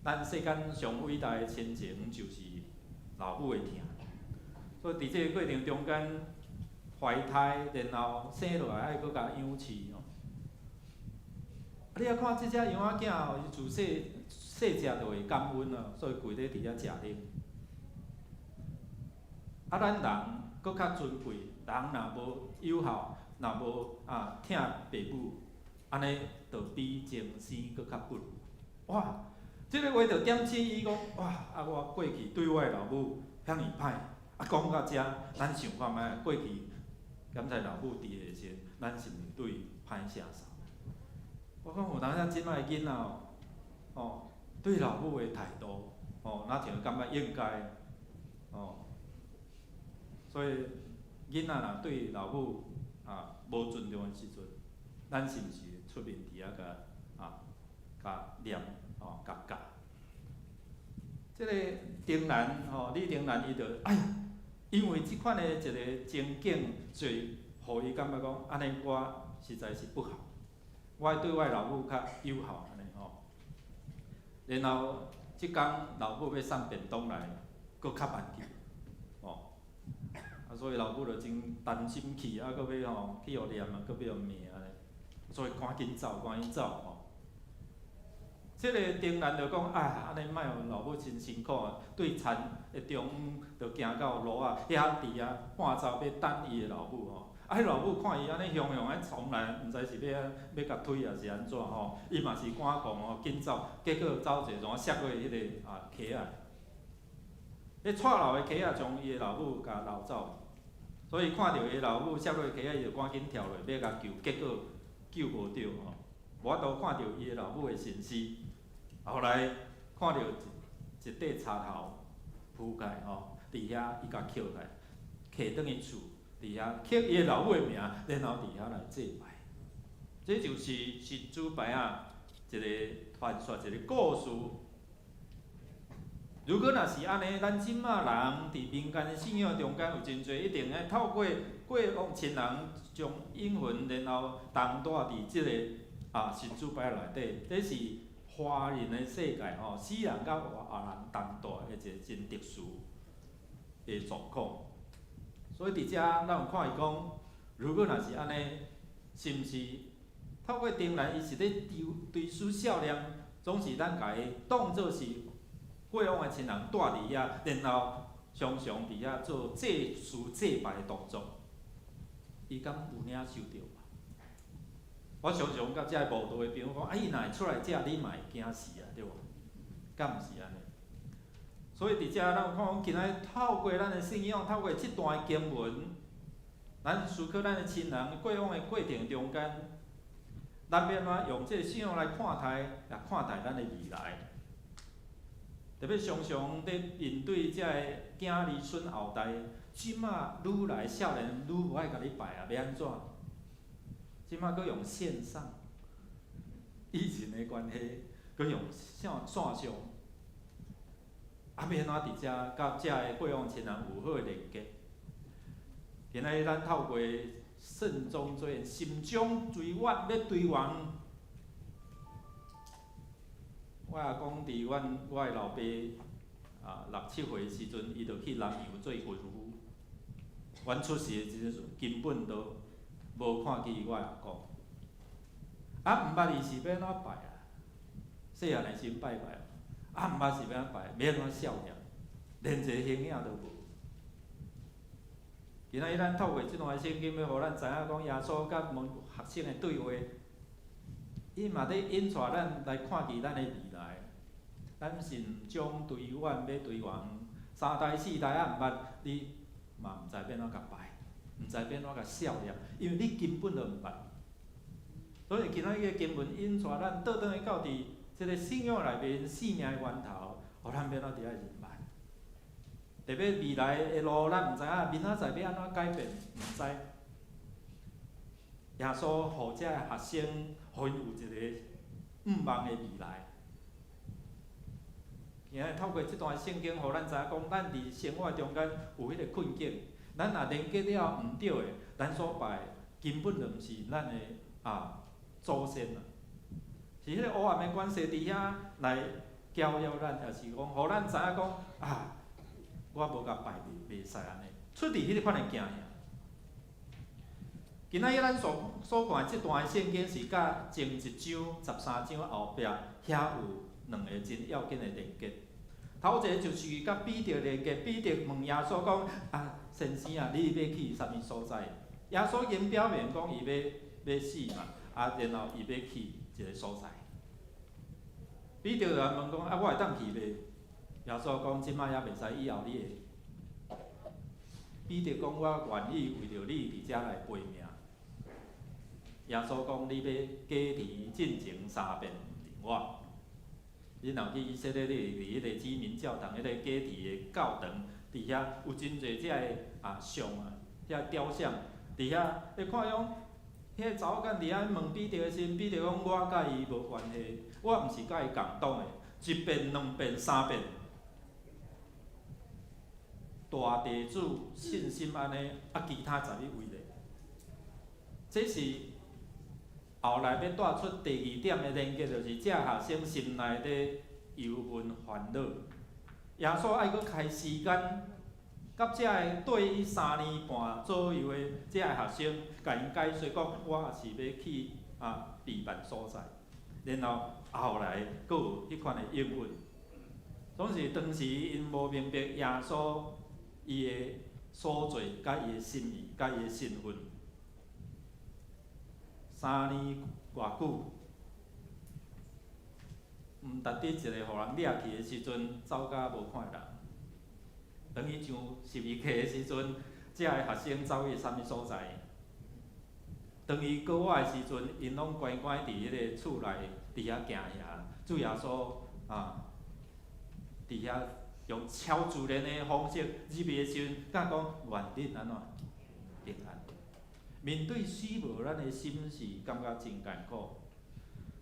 咱世間上偉大的親情就是老母的疼。所以佇這个過程中間，懷胎然後生落來愛閣共養飼吼。啊！你啊看這隻羊仔囝吼，伊自細細隻就會感恩啊，所以跪咧佇遐食奶。啊，咱人閣較尊貴，人若無友好，若無疼爸母，按呢就比眾生閣較不如。哇！這个話就點醒伊講，哇！啊，我過去對我的老母遐爾歹，啊，講到遮，咱想看覓過去，敢知老母佇的時陣，咱是毋是對伊歹聲臊？我講有當時這擺的囡仔哦，哦，對老母的態度，哦，若像感覺應該，哦，所以囡仔若對老母無尊重的時陣，咱是毋是出面佇遐共共念吼，共教？這个丁蘭吼，李丁蘭伊就哎呀，因為這款的一个情景，所以予伊感覺講，按呢我實在是不好。我對我老母較友好按呢吼，然後這工老母欲送便當來，閣較慢去，吼。啊，所以老母就真擔心去，啊，閣欲吼去予念啊，閣欲予罵按呢，所以趕緊走，趕緊走吼。這个丁蘭就講啊，按呢莫予老母真辛苦啊，對田的中央就行到路仔，遐佇遐半晝欲等伊的老母吼。啊，彼老母看伊按呢雄雄按衝來，毋知是欲欲共推抑是按怎吼，伊嘛是趕狂吼，緊走，結果走者怎摔落彼个啊溪仔。彼蔡老的溪仔將伊的老母共撈走，所以看著伊老母摔落溪仔，伊就趕緊跳落欲共救，結果救無著吼，無法度看著伊的老母的身屍。後來看著一一塊柴頭鋪開吼，佇遐伊共抾來，提轉去厝，佇遐刻伊的老母的名，然後佇遐來祭拜。這就是神主牌仔一个傳說，一个故事。如果若是按呢，咱這馬人佇民間的信仰中間有真濟，一定愛透過過往親人將陰魂，然後同蹛佇這个啊神主牌內底，這是華人的世界吼，死人佮活人同蹛的一个真特殊的狀況。所以佇遮，咱有看伊講，如果若是按呢，是毋是透過丁蘭伊是咧追追思少年，總是咱共伊當做是過往的親人蹛佇遐，然後常常佇遐做祭祀祭拜的動作，伊敢有領受著無？我常常佮遮个慕道的朋友講，啊，伊若會出來遮，你嘛會驚死啊，對無？敢毋是按呢？所以佇遮，咱有看講，今仔透過咱的信仰，透過這段的經文，咱思考咱的親人過往的過程中間，咱欲按怎用這个信仰來看待，也看待咱的未來。特別常常佇面對遮个囝兒孫後代，這馬愈來少年愈無愛共你拜啊，欲按怎？這馬閣用線上，疫情的關係，閣用線線上，啊，欲按怎佇遮佮遮个過往親人有好的連結？今仔日咱透過慎終追遠，心終追遠，欲追遠。我阿公佇阮我的老爸啊六七歲時陣，伊就去南洋做軍夫。阮出世的時陣，根本都無看見我阿公。啊，毋捌伊是欲按怎拜啊？細漢的時陣拜拜，啊，毋捌是欲按怎拜？欲按怎孝念？連一個形影都無。今仔日咱透過這段聖經，欲予咱知影講耶穌佮門學生的對話，伊嘛咧引帶咱來看見咱的未來。咱慎終追遠，欲追遠，三代四代啊毋捌，你嘛毋知欲按怎共拜，毋知欲按怎共孝念，因為你根本就毋捌。所以今仔日的經文引帶咱倒轉去到佇這个信仰內面生命的源頭，予咱欲按怎佇遐認捌。特別未來的路，咱毋知影明仔載欲按怎改變，毋知。耶穌予遮个學生，予𪜶有一个向望的未來。今仔日透過這段聖經，予咱知影講，咱佇生活中間有彼個困境，咱若連結了毋對的，咱所拜的根本就毋是咱的啊祖先啊，是彼個黑暗的關係佇遐來攪擾咱，抑是講，予咱知影講啊，我無共拜袂使按呢，出佇彼个款的驚嚇。今仔日咱所所看的這段聖經是佮前一章十三章後壁遐有兩个真要緊的連結。頭一个就是佮彼得連結，彼得問耶穌講：啊，先生啊，你欲去啥物所在？耶穌已經表明講伊欲欲死嘛，啊，然後伊欲去一个所在。彼得就問講：啊，我會當去袂？耶穌講：這擺猶袂使，以後你會。彼得講：我願意為著你佇遮來背命。耶穌講：你欲雞啼進前三遍毋認我。你若去以色列，你佇彼个子民教堂，彼个雞啼的教堂，佇遐有真濟遮个啊像啊，遐雕像，佇遐你看講，彼个查某囡佇遐問彼得的時陣，彼得講我佮伊無關係，我毋是佮伊仝黨的，一遍、兩遍、三遍，大地主信心按呢，啊，其他十一位咧，這是後來欲帶出第二點的連結，就是這學生心內咧憂悶煩惱。耶穌愛閣開時間，佮遮个綴伊3年半左右的遮个學生，共𪜶解說講，我也是欲去啊預辦所在，然後後來閣有彼款的應允。總是當時𪜶無明白耶穌伊的所做，佮伊的心意，佮伊的身份。三年偌久，毋值佇一个予人掠去的時陣，走甲無看人。當伊上十字架的時陣，遮个學生走去啥物所在？當伊閣活的時陣，𪜶攏乖乖佇彼个厝內，佇遐驚嚇。主耶穌啊，佇遐用超自然的方式入去的時陣，敢講願恁按怎平安。面對死亡，咱的心是感覺真艱苦。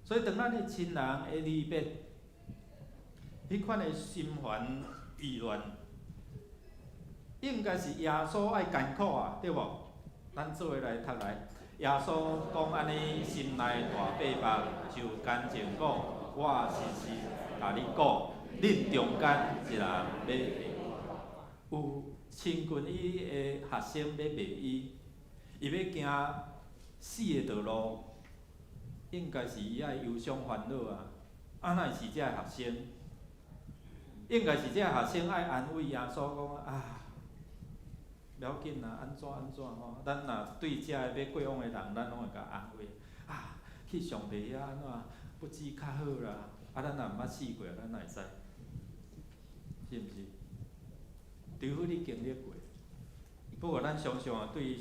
所以當咱的親人的離別，彼款的心煩意亂，應該是耶穌愛艱苦啊，對無？咱做伙來讀來，耶穌講按呢，心內大迫腹，就乾淨講：我實實共你講，恁中間一人欲賣我。有親近伊的學生欲賣伊，伊欲行死的道路，應該是伊愛憂傷煩惱啊！啊，哪會是這个學生？應該是這个學生愛安慰耶穌講啊，無要緊啦，按怎按怎吼？咱若對遮个欲過往的人，咱攏會共安慰啊，去上帝遐按怎不知較好啦。啊，咱若毋捌死過，咱哪會知？是毋是？除非你經歷過。不過咱常常啊對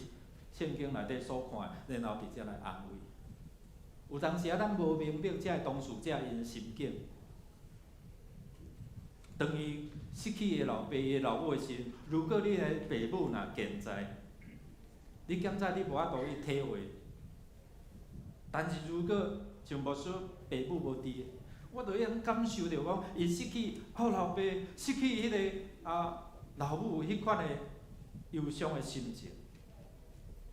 聖經內底所看，然後直接來安慰。有當時啊，咱無明白遮个當事者𪜶心境。當伊失去伊的老爸、伊的老母的時，如果你的爸母若健在，你感覺你無法度去體會。但是如果像牧師爸母無佇，我就會當感受著講，伊失去哦老爸，失去彼个啊老母彼款的憂傷的心情。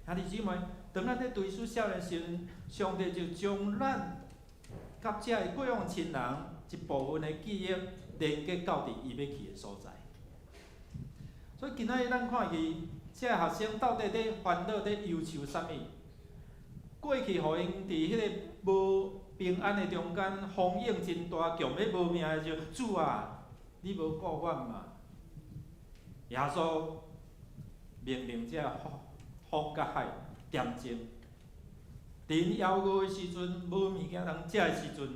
兄弟姊妹，當咱咧追思少年時陣，上帝就將咱佮遮个過往親人一部分的記憶連結到佇伊欲去的所在。所以今仔日咱看見遮个學生到底咧煩惱、咧憂愁啥物？過去予𪜶佇彼个無平安的中間，風湧真大，強欲無命的時陣，主啊，你無顧阮嗎？耶穌命令遮風風佮海恬靜。佇𪜶枵餓的時陣，無物件通食的時陣，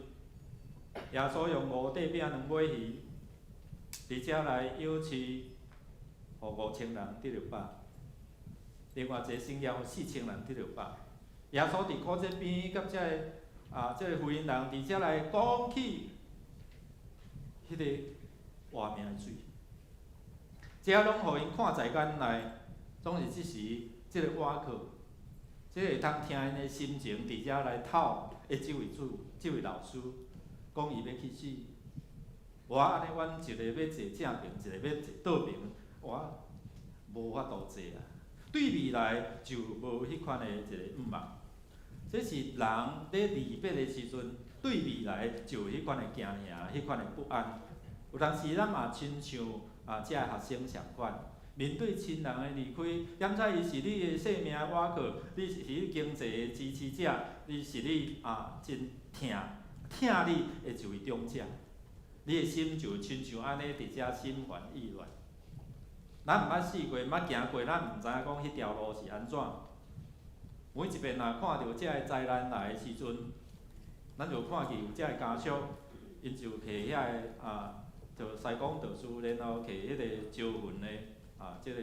耶穌用五塊餅兩尾魚，佇遮來養飼，予5000人得著飽。另外一個神蹟，予4000人得著飽。耶穌佇枯井邊，佮遮个啊，這個婦人佇遮來講起彼个活命的水，這攏予𪜶看在眼內，總是這時這个倚靠，這個會通聽𪜶的心情，佇遮來討的這位主，這位老師，講伊欲去死。我按呢，阮一個欲坐正爿，一個欲坐倒爿，我無法度坐啊。對未來就無彼款的一個向望。這是人咧離別的時陣，對未來就有彼款的驚嚇，彼款的不安。有當時咱嘛親像啊，遮个學生仝款，面對親人的離開，踮在伊是你的性命倚靠，你是你經濟的支持者，你是你啊真疼疼你的一位長者，你的心就親像按呢佇遮心煩意亂。咱毋捌試過，毋捌行過，咱毋知影講彼條路是按怎。每一遍若看著遮个災難來的時陣，咱就看見有遮个家屬，𪜶就提遐个啊，就西講道士，然後提彼個招魂的啊，這个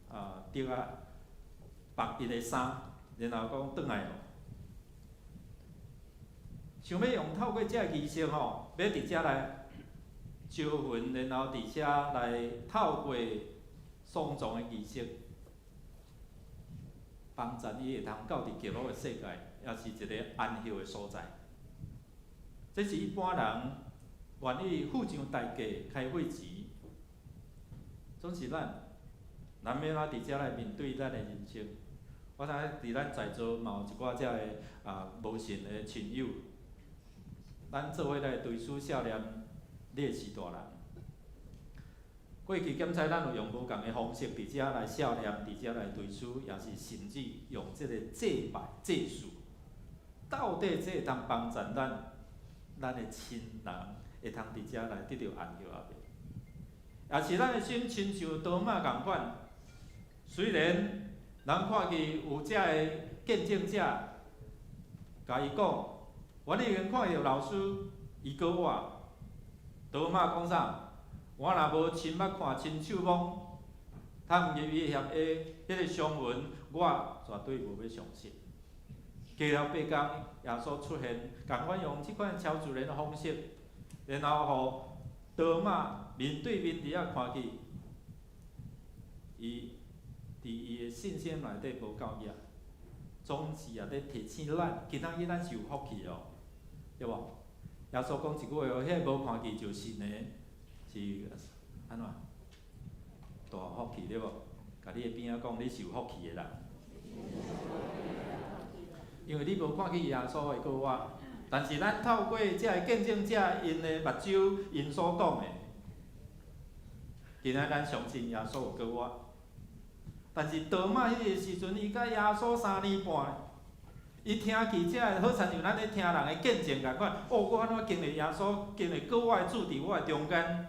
啊竹仔縛𪜶的衫，然後講轉來囉。想欲用透過這个儀式吼，欲佇遮來招魂，然後佇遮來透過喪葬的儀式，幫助伊會通到佇極樂的世界，也是一个安息的所在。這是一般人願意付上代價、開費錢，總是咱，咱欲按怎佇遮來面對咱的人生？我知影佇咱在座嘛有一寡遮个啊無信的親友，咱做伙來追思少年，你會是大人。過去檢查咱有用無仝的方式，佇遮來數念，佇遮來追思，也是甚至用這个祭拜祭祀，到底這會當幫助咱，咱的親人會通佇遮來得著安息抑袂？也是咱的心親像多瑪仝款，雖然人看見有遮的見證者，共伊講，阮已經看著老師，伊閣活。多瑪講啥？我若無親目看、親手摸，探入伊的彼个傷痕，我絕對無欲相信。過了八工，耶穌出現，仝款用這款超自然的方式，然後予多瑪面對面佇遐看見，伊佇伊的信心內底無夠額，總是也咧提醒咱，今仔日咱是有福氣哦，對無？耶穌講一句話，彼個無看見就信的，是按怎？大福氣對無？共你的邊仔講，你是有福氣的人，因為你無看見耶穌會閣活，但是咱透過這个見證者𪜶的目睭，𪜶所講的，今仔咱相信耶穌有閣活。但是多瑪彼个時陣，伊佮耶穌3年半，伊聽見這个好親像咱咧聽人的見證仝款，哦，我按怎經歷耶穌，經歷閣活的主佇我的中間，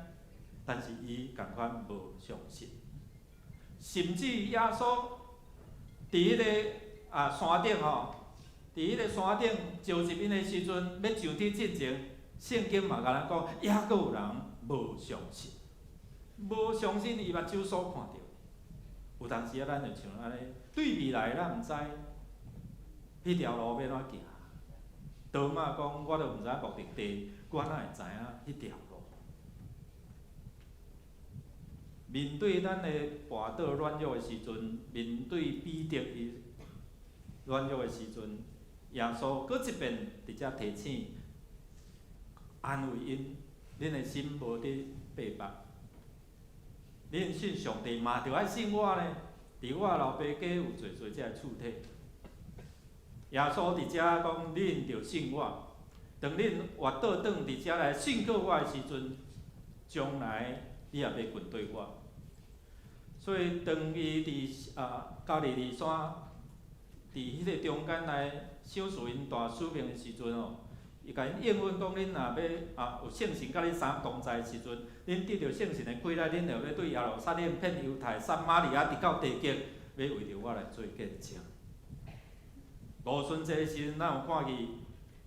但是伊仝款無相信，甚至耶穌佇彼个山頂吼，佇彼个山頂召集𪜶的時陣，欲上天進前，聖經嘛共咱講，猶閣有人無相信，無相信伊目睭所看著。有當時啊，咱就像按呢，對未來咱毋知，彼條路欲按怎行。多瑪講，我都毋知影目的地，我哪會知影彼條路？面對咱的跋倒軟弱的時陣，面對彼得伊軟弱的時陣，耶穌閣一遍佇遮提醒、安慰𪜶，恁的心無得逼迫。恁信上帝嘛，著愛信我呢。佇我老爸家有濟濟這个厝體。耶穌佇遮講，恁著信我。當恁活倒轉佇遮來信靠我的時陣，將來你也欲跟綴我。所以當伊佇加利利山佇彼个中間來賞賜𪜶大使命的時陣哦，伊共𪜶應允講，恁若欲有聖神佮恁三同在的時陣，恁得著聖神的氣力，恁就欲對耶路撒冷、遍猶太、撒瑪利亞，直到地極，欲為著我來做見證。五旬節的時陣，咱有看見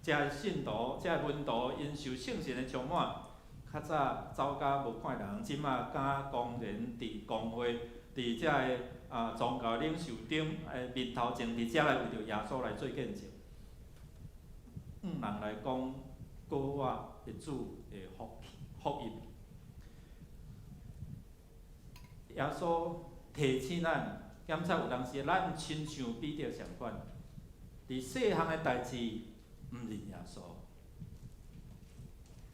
遮个信徒、遮个門徒，𪜶受聖神的充滿，較早走甲無看人，這馬敢公然佇公會、佇遮个宗教領袖頂的面頭前，佇遮來為著耶穌來做見證。向人來講閣活的主的福福音。耶穌提醒咱，檢查有當時咱親像彼得仝款，佇細項的代誌毋認耶穌。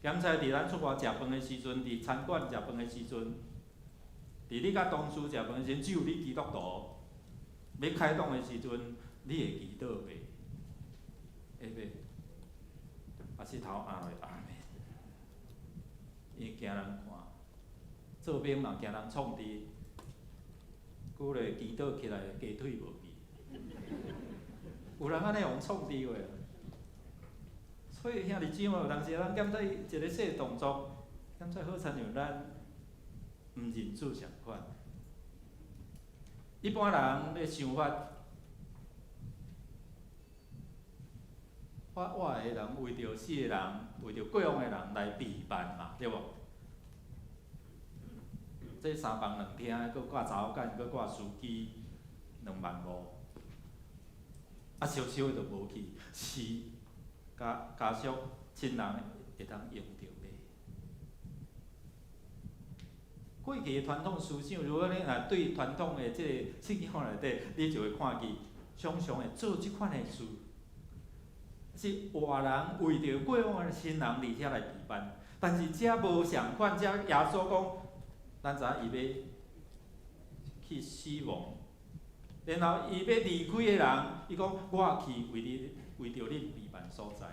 檢查佇咱出外食飯的時陣，佇餐館食飯的時陣，佇你佮同事食飯的時陣，只有你基督徒，欲開講的時陣，你會祈禱袂？會袂？抑是頭按落阿們，伊驚人看，做兵嘛驚人創治，久咧祈禱起來雞腿無味。有人按呢予創治過，所以兄弟姊妹有當時咱檢查一个細動作，檢查好親像咱毋認主仝款。一般人的想法。我的人為著死的人，為著過往的人來備辦嘛，對無？這三房兩廳，閣掛查某囝，閣掛司機，2萬5，燒燒的就無去，是家家屬親人會當用著袂？過去的傳統思想，如果你若對傳統的這個信仰內底，你就會看見常常會做這款的事。是活人為著過往的親人佇遐來備辦，但是遮無仝款，遮耶穌講，咱知影伊欲去死亡，然後伊欲離開的人，伊講我去為你為著恁備辦所在。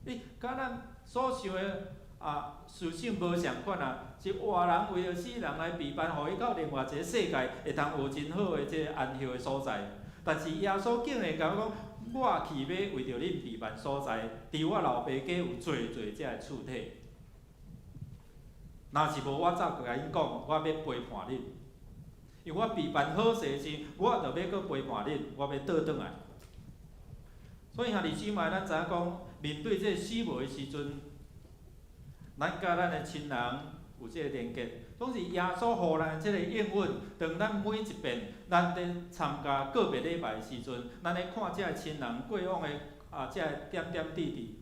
欸，佮咱所想的，啊，思想無仝款啊，是活人為著死人來備辦，予伊到另外一个世界會通有真好的這个安歇的所在。但是耶穌竟然共我講，我去欲為著恁備辦所在，佇我老爸家有濟濟這个厝體。若是無，我早就共𪜶講，我欲陪伴恁。因為我備辦好勢時，我就欲閣陪伴恁，我欲倒轉來。所以兄弟姊妹，咱知影講，面對這个死亡的時陣，咱佮咱的親人有這个連結，總是耶穌予咱這个應允。當咱每一遍咱佇參加告別禮拜的時陣，咱咧看這个親人過往的啊，這个點點滴滴，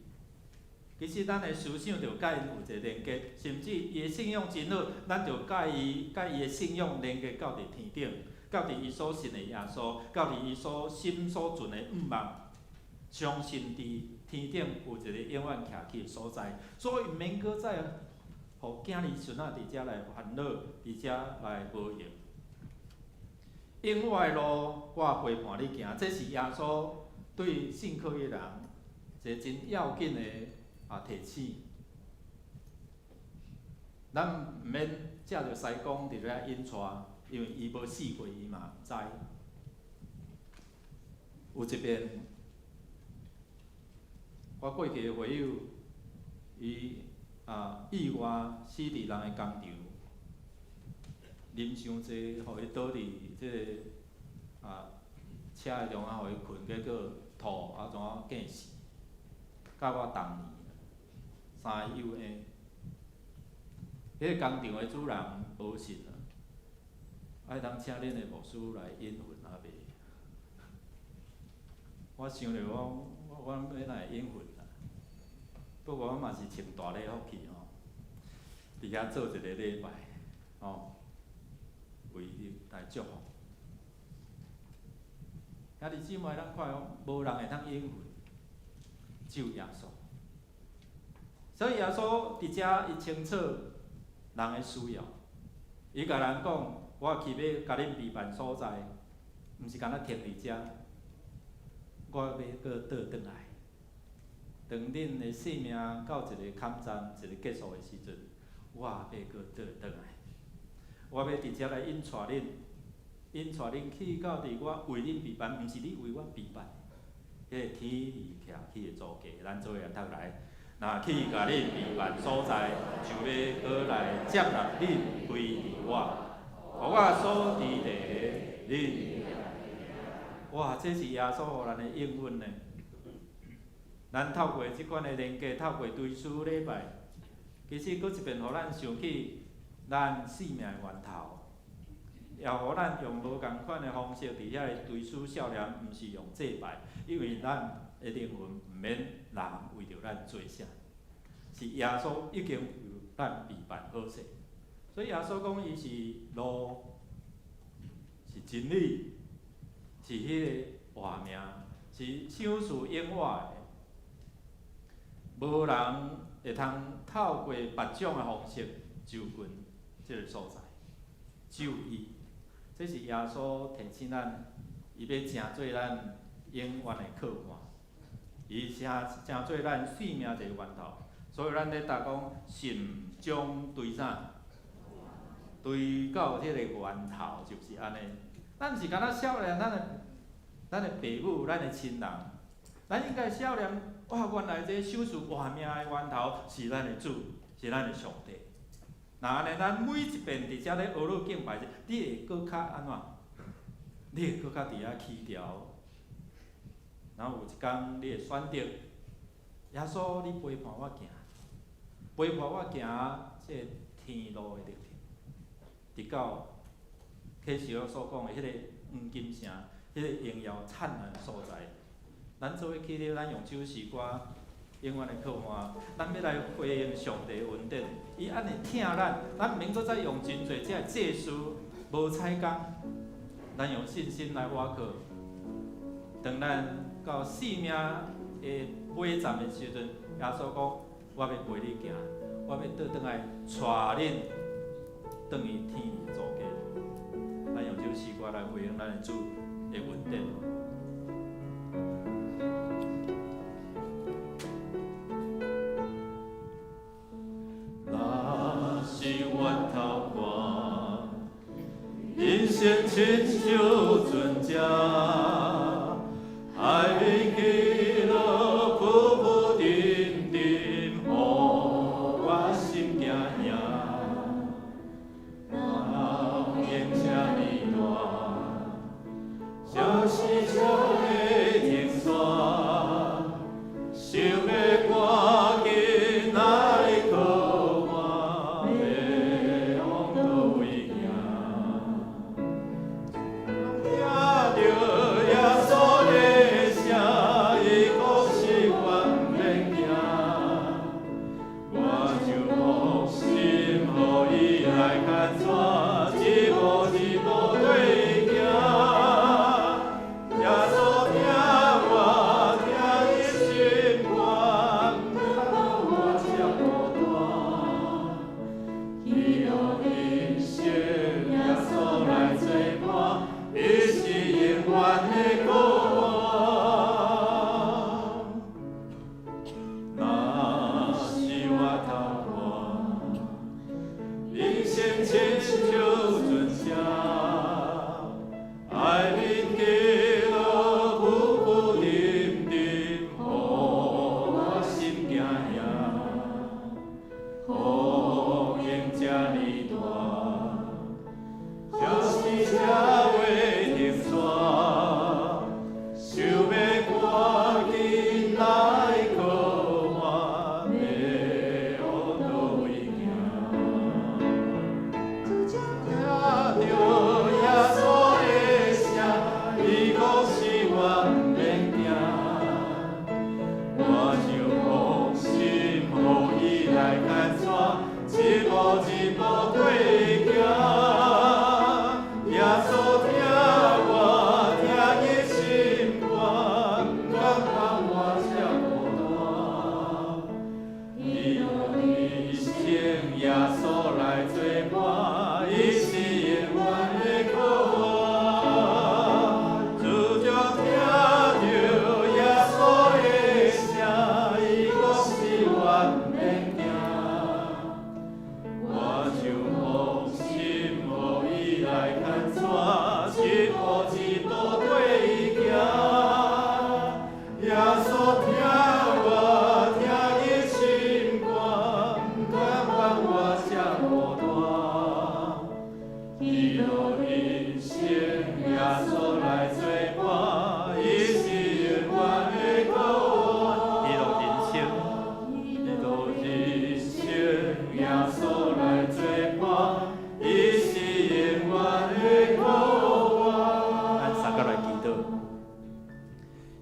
其實咱的思想就佮𪜶有一個連結，甚至伊的信仰真好，咱就佮伊的信仰連結到佇天頂，到佇伊所信的耶穌，到佇伊所心所存的向望，相信佇天頂有一个永遠徛起的所在，所以毋免閣再予囝兒孫仔佇遮來煩惱，佇遮來無閒。永遠的路，我陪伴你行，這是耶穌對信靠伊的人一个真要緊的啊提醒。咱毋免藉著師公佇咧引帶，因為伊無死過，伊嘛毋知。有一遍，我過去的會友，伊啊意外死佇人的工廠，啉傷濟，予伊倒佇這个啊車的中間，予伊睏，結果吐啊怎啊過世，佮我同年，三个幼嬰。彼个工廠的主人無信啊，愛通請恁的牧師來引魂啊袂？我想著講，我欲哪會引魂啊？不過我嘛是穿大禮服去吼，佇遐做一个禮拜，吼，為伊來祝福。兄弟姊妹，咱看哦，無人會通引魂，只有耶穌。所以耶穌佇遮，伊清楚人的需要，伊共人講：我去欲共恁備辦所在，毋是干焦停佇遮，我欲閣倒轉來。當恁的生命到一个坎站、一个結束的時陣，我欲閣倒轉來。我欲佇遮來引帶恁，引帶恁去到佇我為恁備辦，毋是你為我備辦。彼个天裡徛起的祖家，咱做伙來讀來。若去共恁備辦所在，就欲閣來接納恁歸佇我，予我所佇地，恁。哇！這是耶穌予咱的應允呢。咱透過這款的連結，透過追思禮拜，其實閣一遍予咱想起咱生命的源頭，也予咱用無仝款的方式佇遐追思少年，毋是用祭拜，因為咱的靈魂毋免人為著咱做啥，是耶穌已經為咱備辦好勢。所以耶穌講，伊是路，是真理，是彼个活命，是賞賜永活的。無人會通透過別種的方式就近這个所在，只有伊。這是耶穌提醒咱，伊欲成做咱永遠的靠岸，伊成成做咱生命一个源頭。所以咱咧讀講心終追啥？追到這个源頭就是按呢。咱毋是干焦想念咱的爸母、咱的親人，咱應該想念。哇！原來這賞賜活命的源頭是咱的主，是咱的上帝。若按呢，咱每一遍佇遮咧學樂敬拜時，你會閣較按怎？你會閣較佇遐起調。然後有一工你會選擇，耶穌，你陪伴我行，陪伴我行這个天路的歷程，直到啟示錄所講的彼个黃金城，彼个榮耀燦爛所在。咱做伙起立，咱用這首詩歌，永遠的靠岸。咱欲來回應上帝恩典，伊按呢疼咱，咱毋免閣再用真濟這个祭司無彩工，咱用信心來倚靠。當咱到生命的尾站的時陣，耶穌講：我欲陪你行，我欲倒轉來帶恁轉去天的祖家。咱用這首詩歌來回應咱的主的恩典。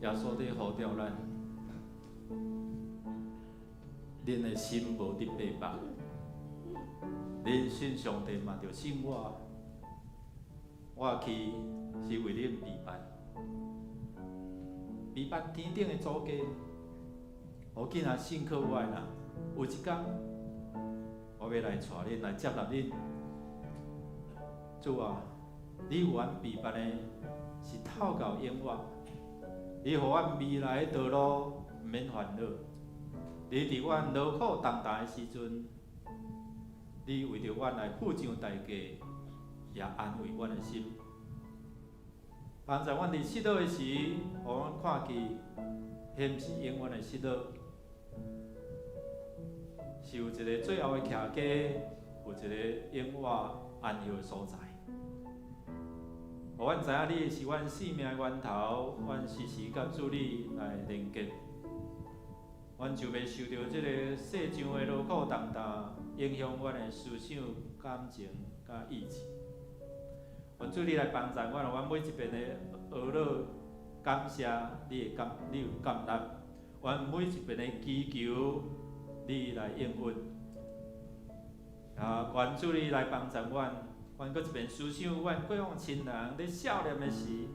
耶穌佇呼召咱，恁的心無得白目，恁信上帝嘛，著信我。我去是為恁備辦，備辦天頂的祖家。予囝仔信靠我的人，有一工我欲來帶恁來接納恁。主啊，你為阮備辦的是透到永活，你予阮未來的道路毋免煩惱。你佇阮勞苦重擔的時陣，你為著阮來付上代價，也安慰阮的心。幫助阮佇失落的時，予阮看見，彼毋是永遠的失落，是有一个最後的徛家，有一个永遠安歇的所在。予阮知影你是阮生命的源頭，阮時時佮主你來連結。阮就袂受著這个世上的勞苦重擔，影響阮的思想、感情佮意志。願主你來幫助阮，予阮每一遍的懊惱，感謝你會感，你有感納。阮每一遍的祈求，你來應允。啊，願主你來幫助阮，阮閣一遍思想，阮過往親人佇少年的時，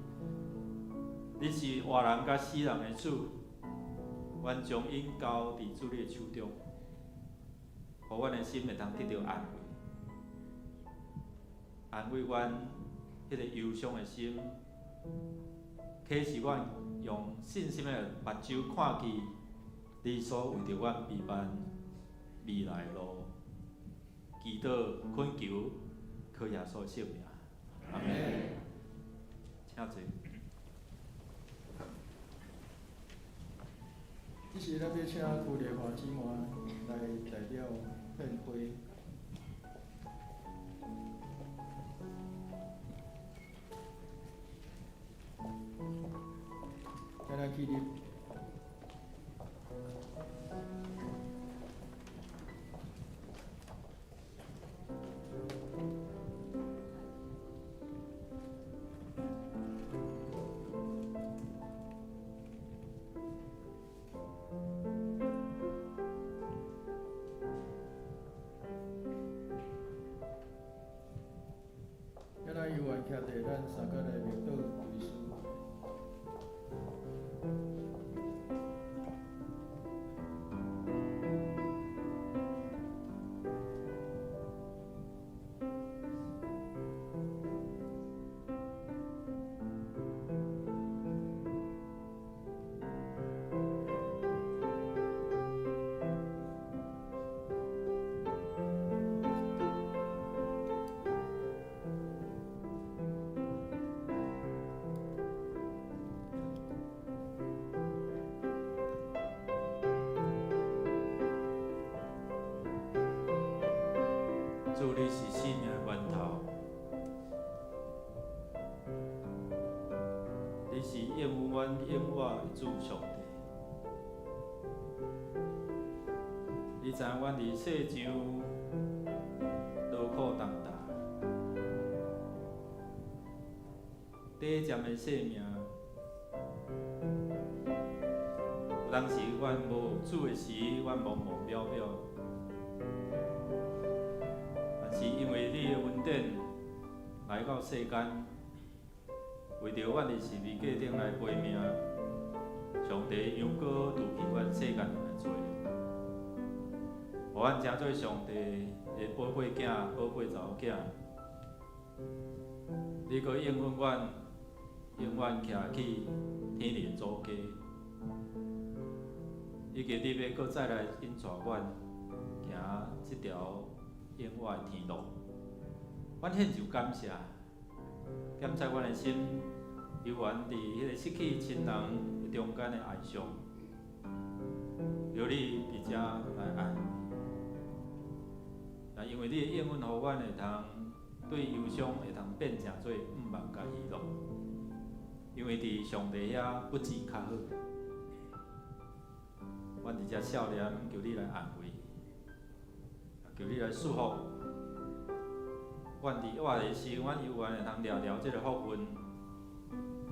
你是活人佮死人的主，阮將𪜶交佇主你的手中，予阮的心會當得著安慰，安慰阮彼个憂傷的心，啟示阮用信心的目睭看見你所為著阮備辦未來的路，祈禱懇求，靠耶穌聖名，阿門。請坐。這時，咱欲請邱麗華姊妹來代表獻花。請咱起立。咱猶原徛佇咱三個來默禱追思。主，你是生命的源頭，你是永遠永活的主上帝。你知影阮佇世上勞苦重擔，短暫的生命，有當時阮無主的時，阮茫茫渺渺。但是因為你的恩典來到世間，為著阮佇十字架頂來背命，上帝讓膏除去阮世間人的罪，予阮成做上帝的寶貝囝、寶貝查某囝。你閣應允阮，永遠徛起天地的祖家，以及你欲閣再來引帶阮行這條永活的天路。阮獻上感謝，感謝阮的心猶原佇彼个失去親人的中間的哀傷，求你佇遮來安慰。也因為你的應允，予阮會通對憂傷會通變成做向望佮喜樂，因為佇上帝遐不止較好。阮佇遮少年，求你來安慰，求你來祝福。阮佇活的時，阮猶原會通掠著這个福分，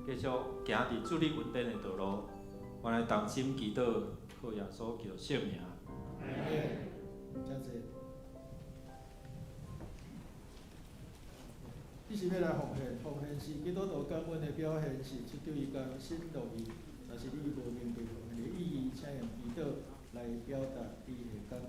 求繼續行佇主你恩典的道路。阮來同心祈禱，靠耶穌基督聖名。請坐。你是欲來奉獻？奉獻是基督徒感恩的表現，是出對伊甘心樂意。若是你無明白奉獻的意義，請用祈禱來表達你的感恩。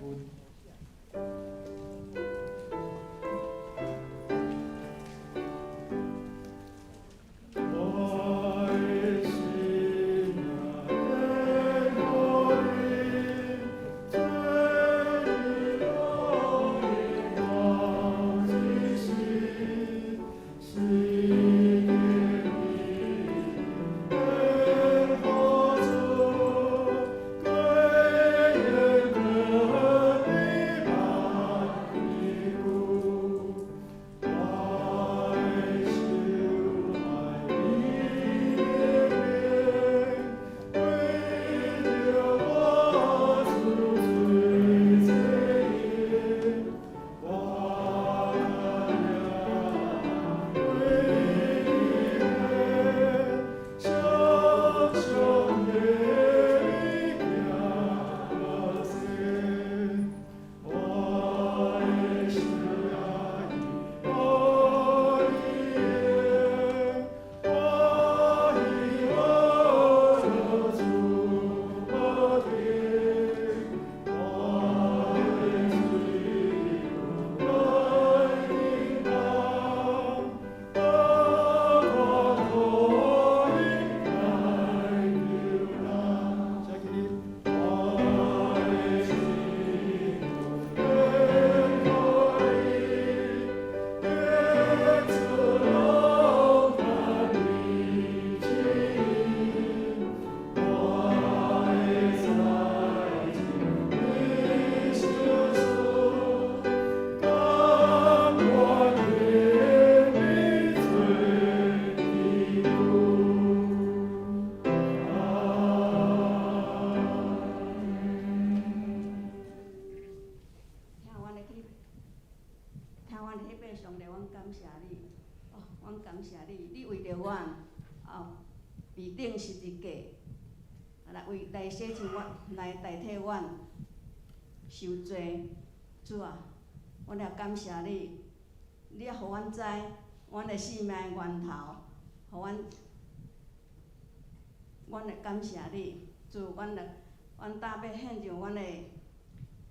被釘十字架，來為來洗淨阮，來代替阮受罪。主啊，阮也感謝你，你也予阮知，阮的生命的源頭，予阮，阮會感謝你。主，阮來，阮膽欲獻上阮的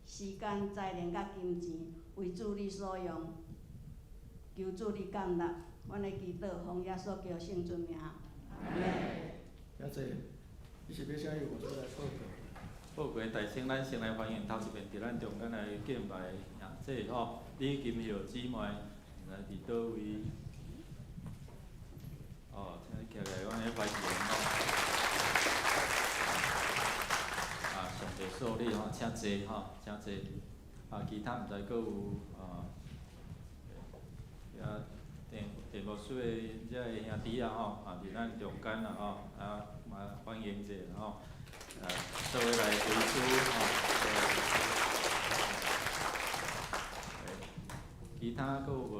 時間、才能佮金錢，為主你所用。求主你降納，阮的祈禱，奉耶穌基督聖尊名。阿們。請坐，你是欲請伊有出來報告？報告的大先，咱先來歡迎頭一遍佇咱中間來敬拜耶穌吼，李金耀姊妹來佇佗位？哦，請你徛來，阮來歡迎吼。啊，上帝賜福你吼，請坐吼，請坐。啊，其他毋知閣有啊，遐鄭鄭牧師的遮个兄弟啊吼，啊，佇咱中間啦吼，啊，嘛歡迎者吼，啊，做伙來追主吼。其他閣有無？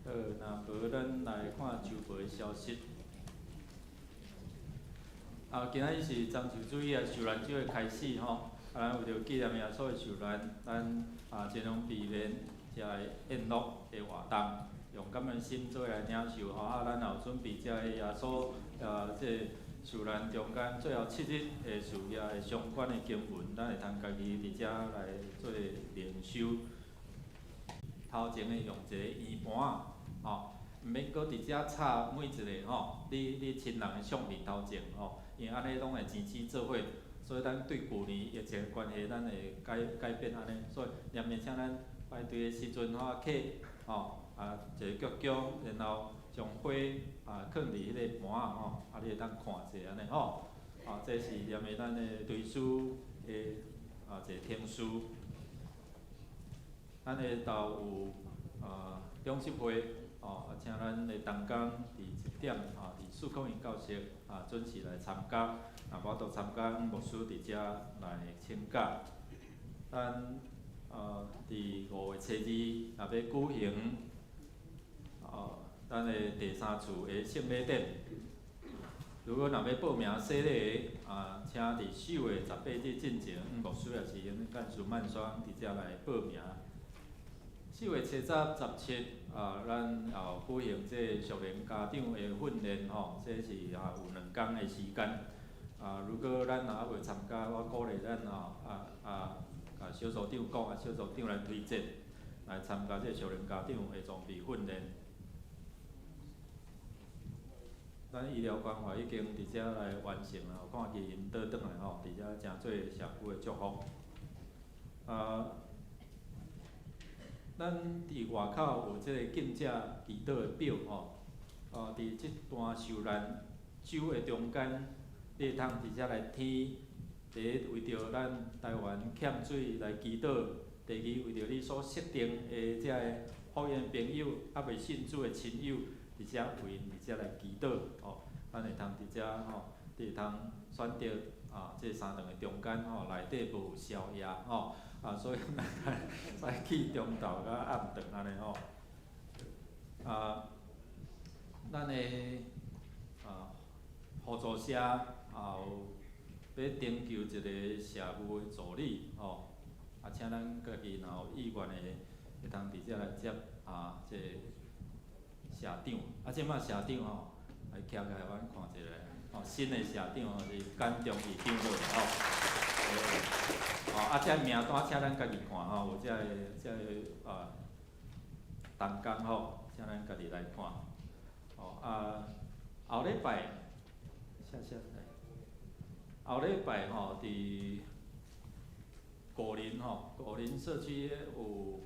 好，若無咱來看周報的消息。啊，今仔日是棕樹主日的受難週的開始吼，啊，咱為著紀念耶穌的受難，咱啊盡量避免遮个宴樂的活動，用感恩心做伙來領受吼。啊，咱也有準備遮個耶穌啊，這個受難中間最後七日的事業的相關的經文，咱會通家己佇遮來做靈修。頭前的用一個圓盤，吼，毋免閣佇遮插每一个吼，你你親人的相片頭前吼，因為按呢攏會錢錢做伙，所以咱對舊年疫情的關係，咱會改改變按呢，所以念的請咱排隊的時陣吼，客吼啊一个鞠躬，然後將花啊囥佇彼个盤仔吼，啊你會當看者按呢吼，啊這是念的咱的追思的啊一個程序。咱下晝有啊長執會，吼，啊請咱的同工佇一點啊，佇四空營教室啊準時來參加，若無法度參加，牧師佇遮來請假。咱佇5月初2若欲舉行咱的第三次的聖禮典。如果若欲報名洗禮的，啊，請佇4月18日進前，牧師抑是𪜶幹事曼雙佇遮來報名。4月初10、17啊，咱也有舉行這个屬靈家長的訓練吼，這是啊有2工的時間。啊，如果咱若猶未參加，我鼓勵咱吼共小組長講，啊小組長來推薦來參加這個屬靈家長的裝備訓練。咱醫療關懷已經佇遮來完成啦，有看見𪜶倒轉來吼，佇遮誠濟社區的祝福。啊，咱佇外口有這个禁食祈禱的表吼，啊，佇這段受難週的中間，你會通佇遮來填。第一，為著咱台灣欠水來祈禱；第二，為著你所設定的這个福音朋友，猶未信主的親友，佇遮為𪜶佇遮來祈禱吼。咱會通佇遮吼，你會通選擇啊，這三頓的中間吼，內底無宵夜吼，啊，所以咱會使去中晝佮暗頓按呢吼。啊，咱的啊互助社也有欲徵求一个社務的助理吼，啊，請咱家己若有意願的，會通佇遮來接啊，這個社長。啊，這擺社長吼，來徛起來，阮看一下，吼，新的社長吼是簡中義長老吼。哦，啊，這名單請咱家己看吼，有這个啊同工吼，請咱家己來看。哦啊，後禮拜，謝謝來。後禮拜吼，佇果林吼，果林社區有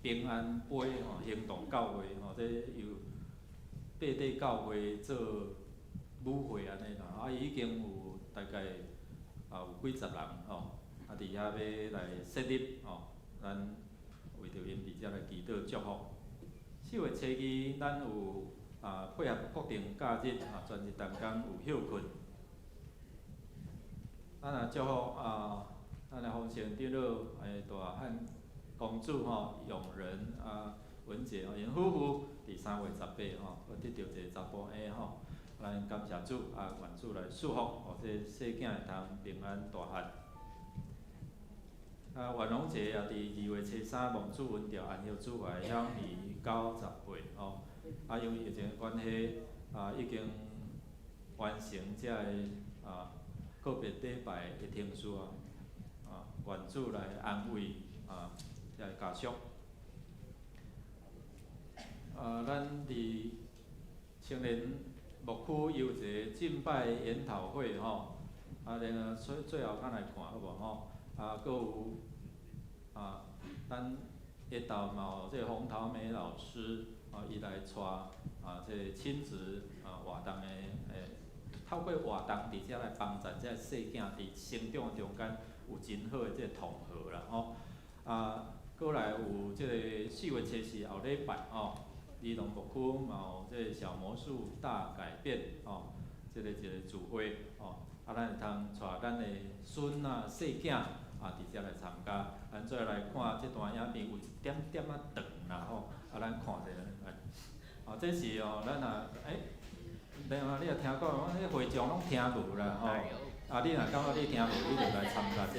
平安杯吼行動教會吼，這由八塊教會做母會按呢啦，啊已經有大概啊有幾十人吼，啊佇遐欲來設立吼，咱為著𪜶佇遮來祈禱祝福。4月初2，咱有啊配合國定假日啊，全日同工有歇睏。咱也祝福啊，咱的豐盛長老大漢公主吼，永仁啊文傑吼，𪜶夫婦佇3月18吼，閣得著一个查埔嬰吼，咱感謝主啊，願主來賜福，予這個細囝會通平安大漢。啊，元龍節也佇2月初3，望主恩召安息主懷享年90歲吼。啊，因為疫情的關係，啊，已經完成這个啊告別禮拜的程序啊，啊，願主來安慰啊這个家屬。啊，咱佇青年牧區有一个敬拜研討會吼，啊，然後最最後咱來看好無吼？啊，閣有啊，咱下晝嘛有這個洪桃梅老師啊，伊來帶啊這個親子啊活動的欸，透過活動佇遮來幫助這個細囝佇成長的中間有真好的這個統合啦吼。啊，閣來有這個4月初4後禮拜吼，兒童牧區嘛有這個小魔術大改變吼，這個一個聚會吼，啊，咱會通帶咱的孫仔細囝啊，佇遮來參加。咱做伙來看這段影片有一點點仔長啦吼，啊，咱看者來。哦，這是哦，咱若欸，另外你若聽講，阮彼會長攏聽無啦吼，啊，你若感覺你聽無，你就來參加這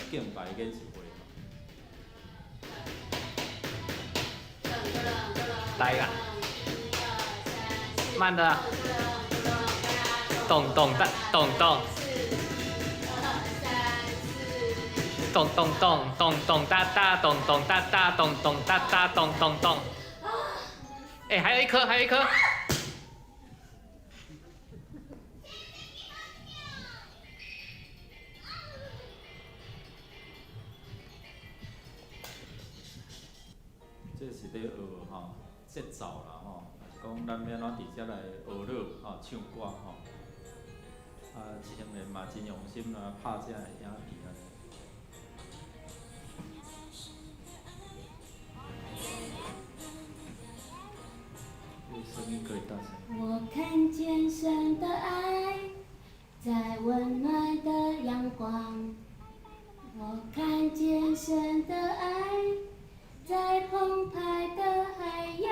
敬拜演習會。來一個，慢的，咚咚哒，咚咚，咚咚咚咚咚哒哒，咚咚哒哒，咚咚哒哒，咚咚咚。哎，還有一顆，還有一顆。這是咧學吼節奏啦吼，也是講咱欲按怎佇遮來學樂吼唱歌吼。啊，青年嘛真用心啦，拍這个影片按呢。聲音可以大聲。我看見神的愛，在溫暖的陽光。我看見神的愛，在澎湃的海洋。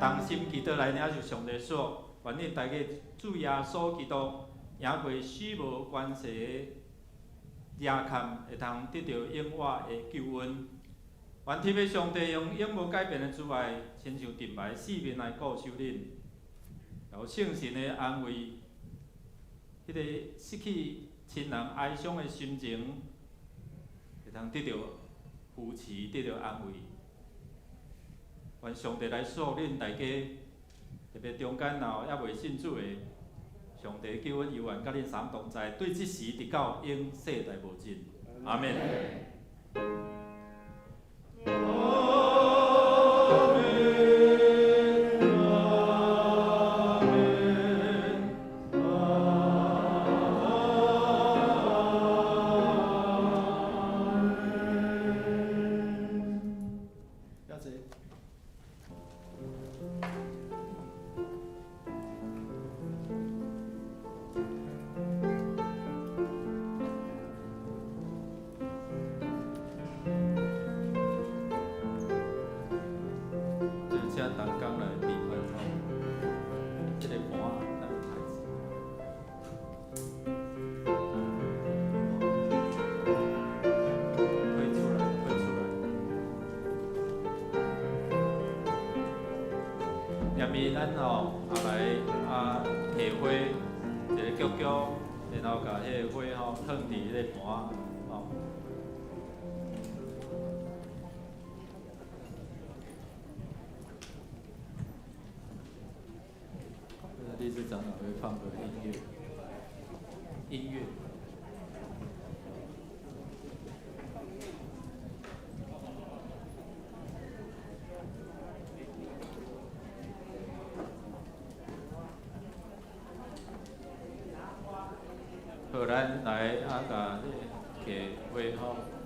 同心祈禱來領受上帝祝福，願恁大家主耶穌基督贏過死無關係的壓坎，會通得著永活的救恩。願天父上帝用永無改變的慈愛，親像盾牌四面來顧守恁，予聖神的安慰，彼个失去親人哀傷的心情，會通得著扶持，得著安慰。願上帝來祝福恁大家，特別中間若有猶未信主的，上帝救恩永遠佮恁三同在，對這時直到永世代無盡。阿們。多謝。就請同工來比會吼，這个盤仔咱有台子。推出來，推出來。下面咱吼啊來啊提花，一个菊菊，然後共彼个花吼放佇彼個盤仔吼。理事長會放個音樂，音樂。好，咱來啊，共彼个提花吼。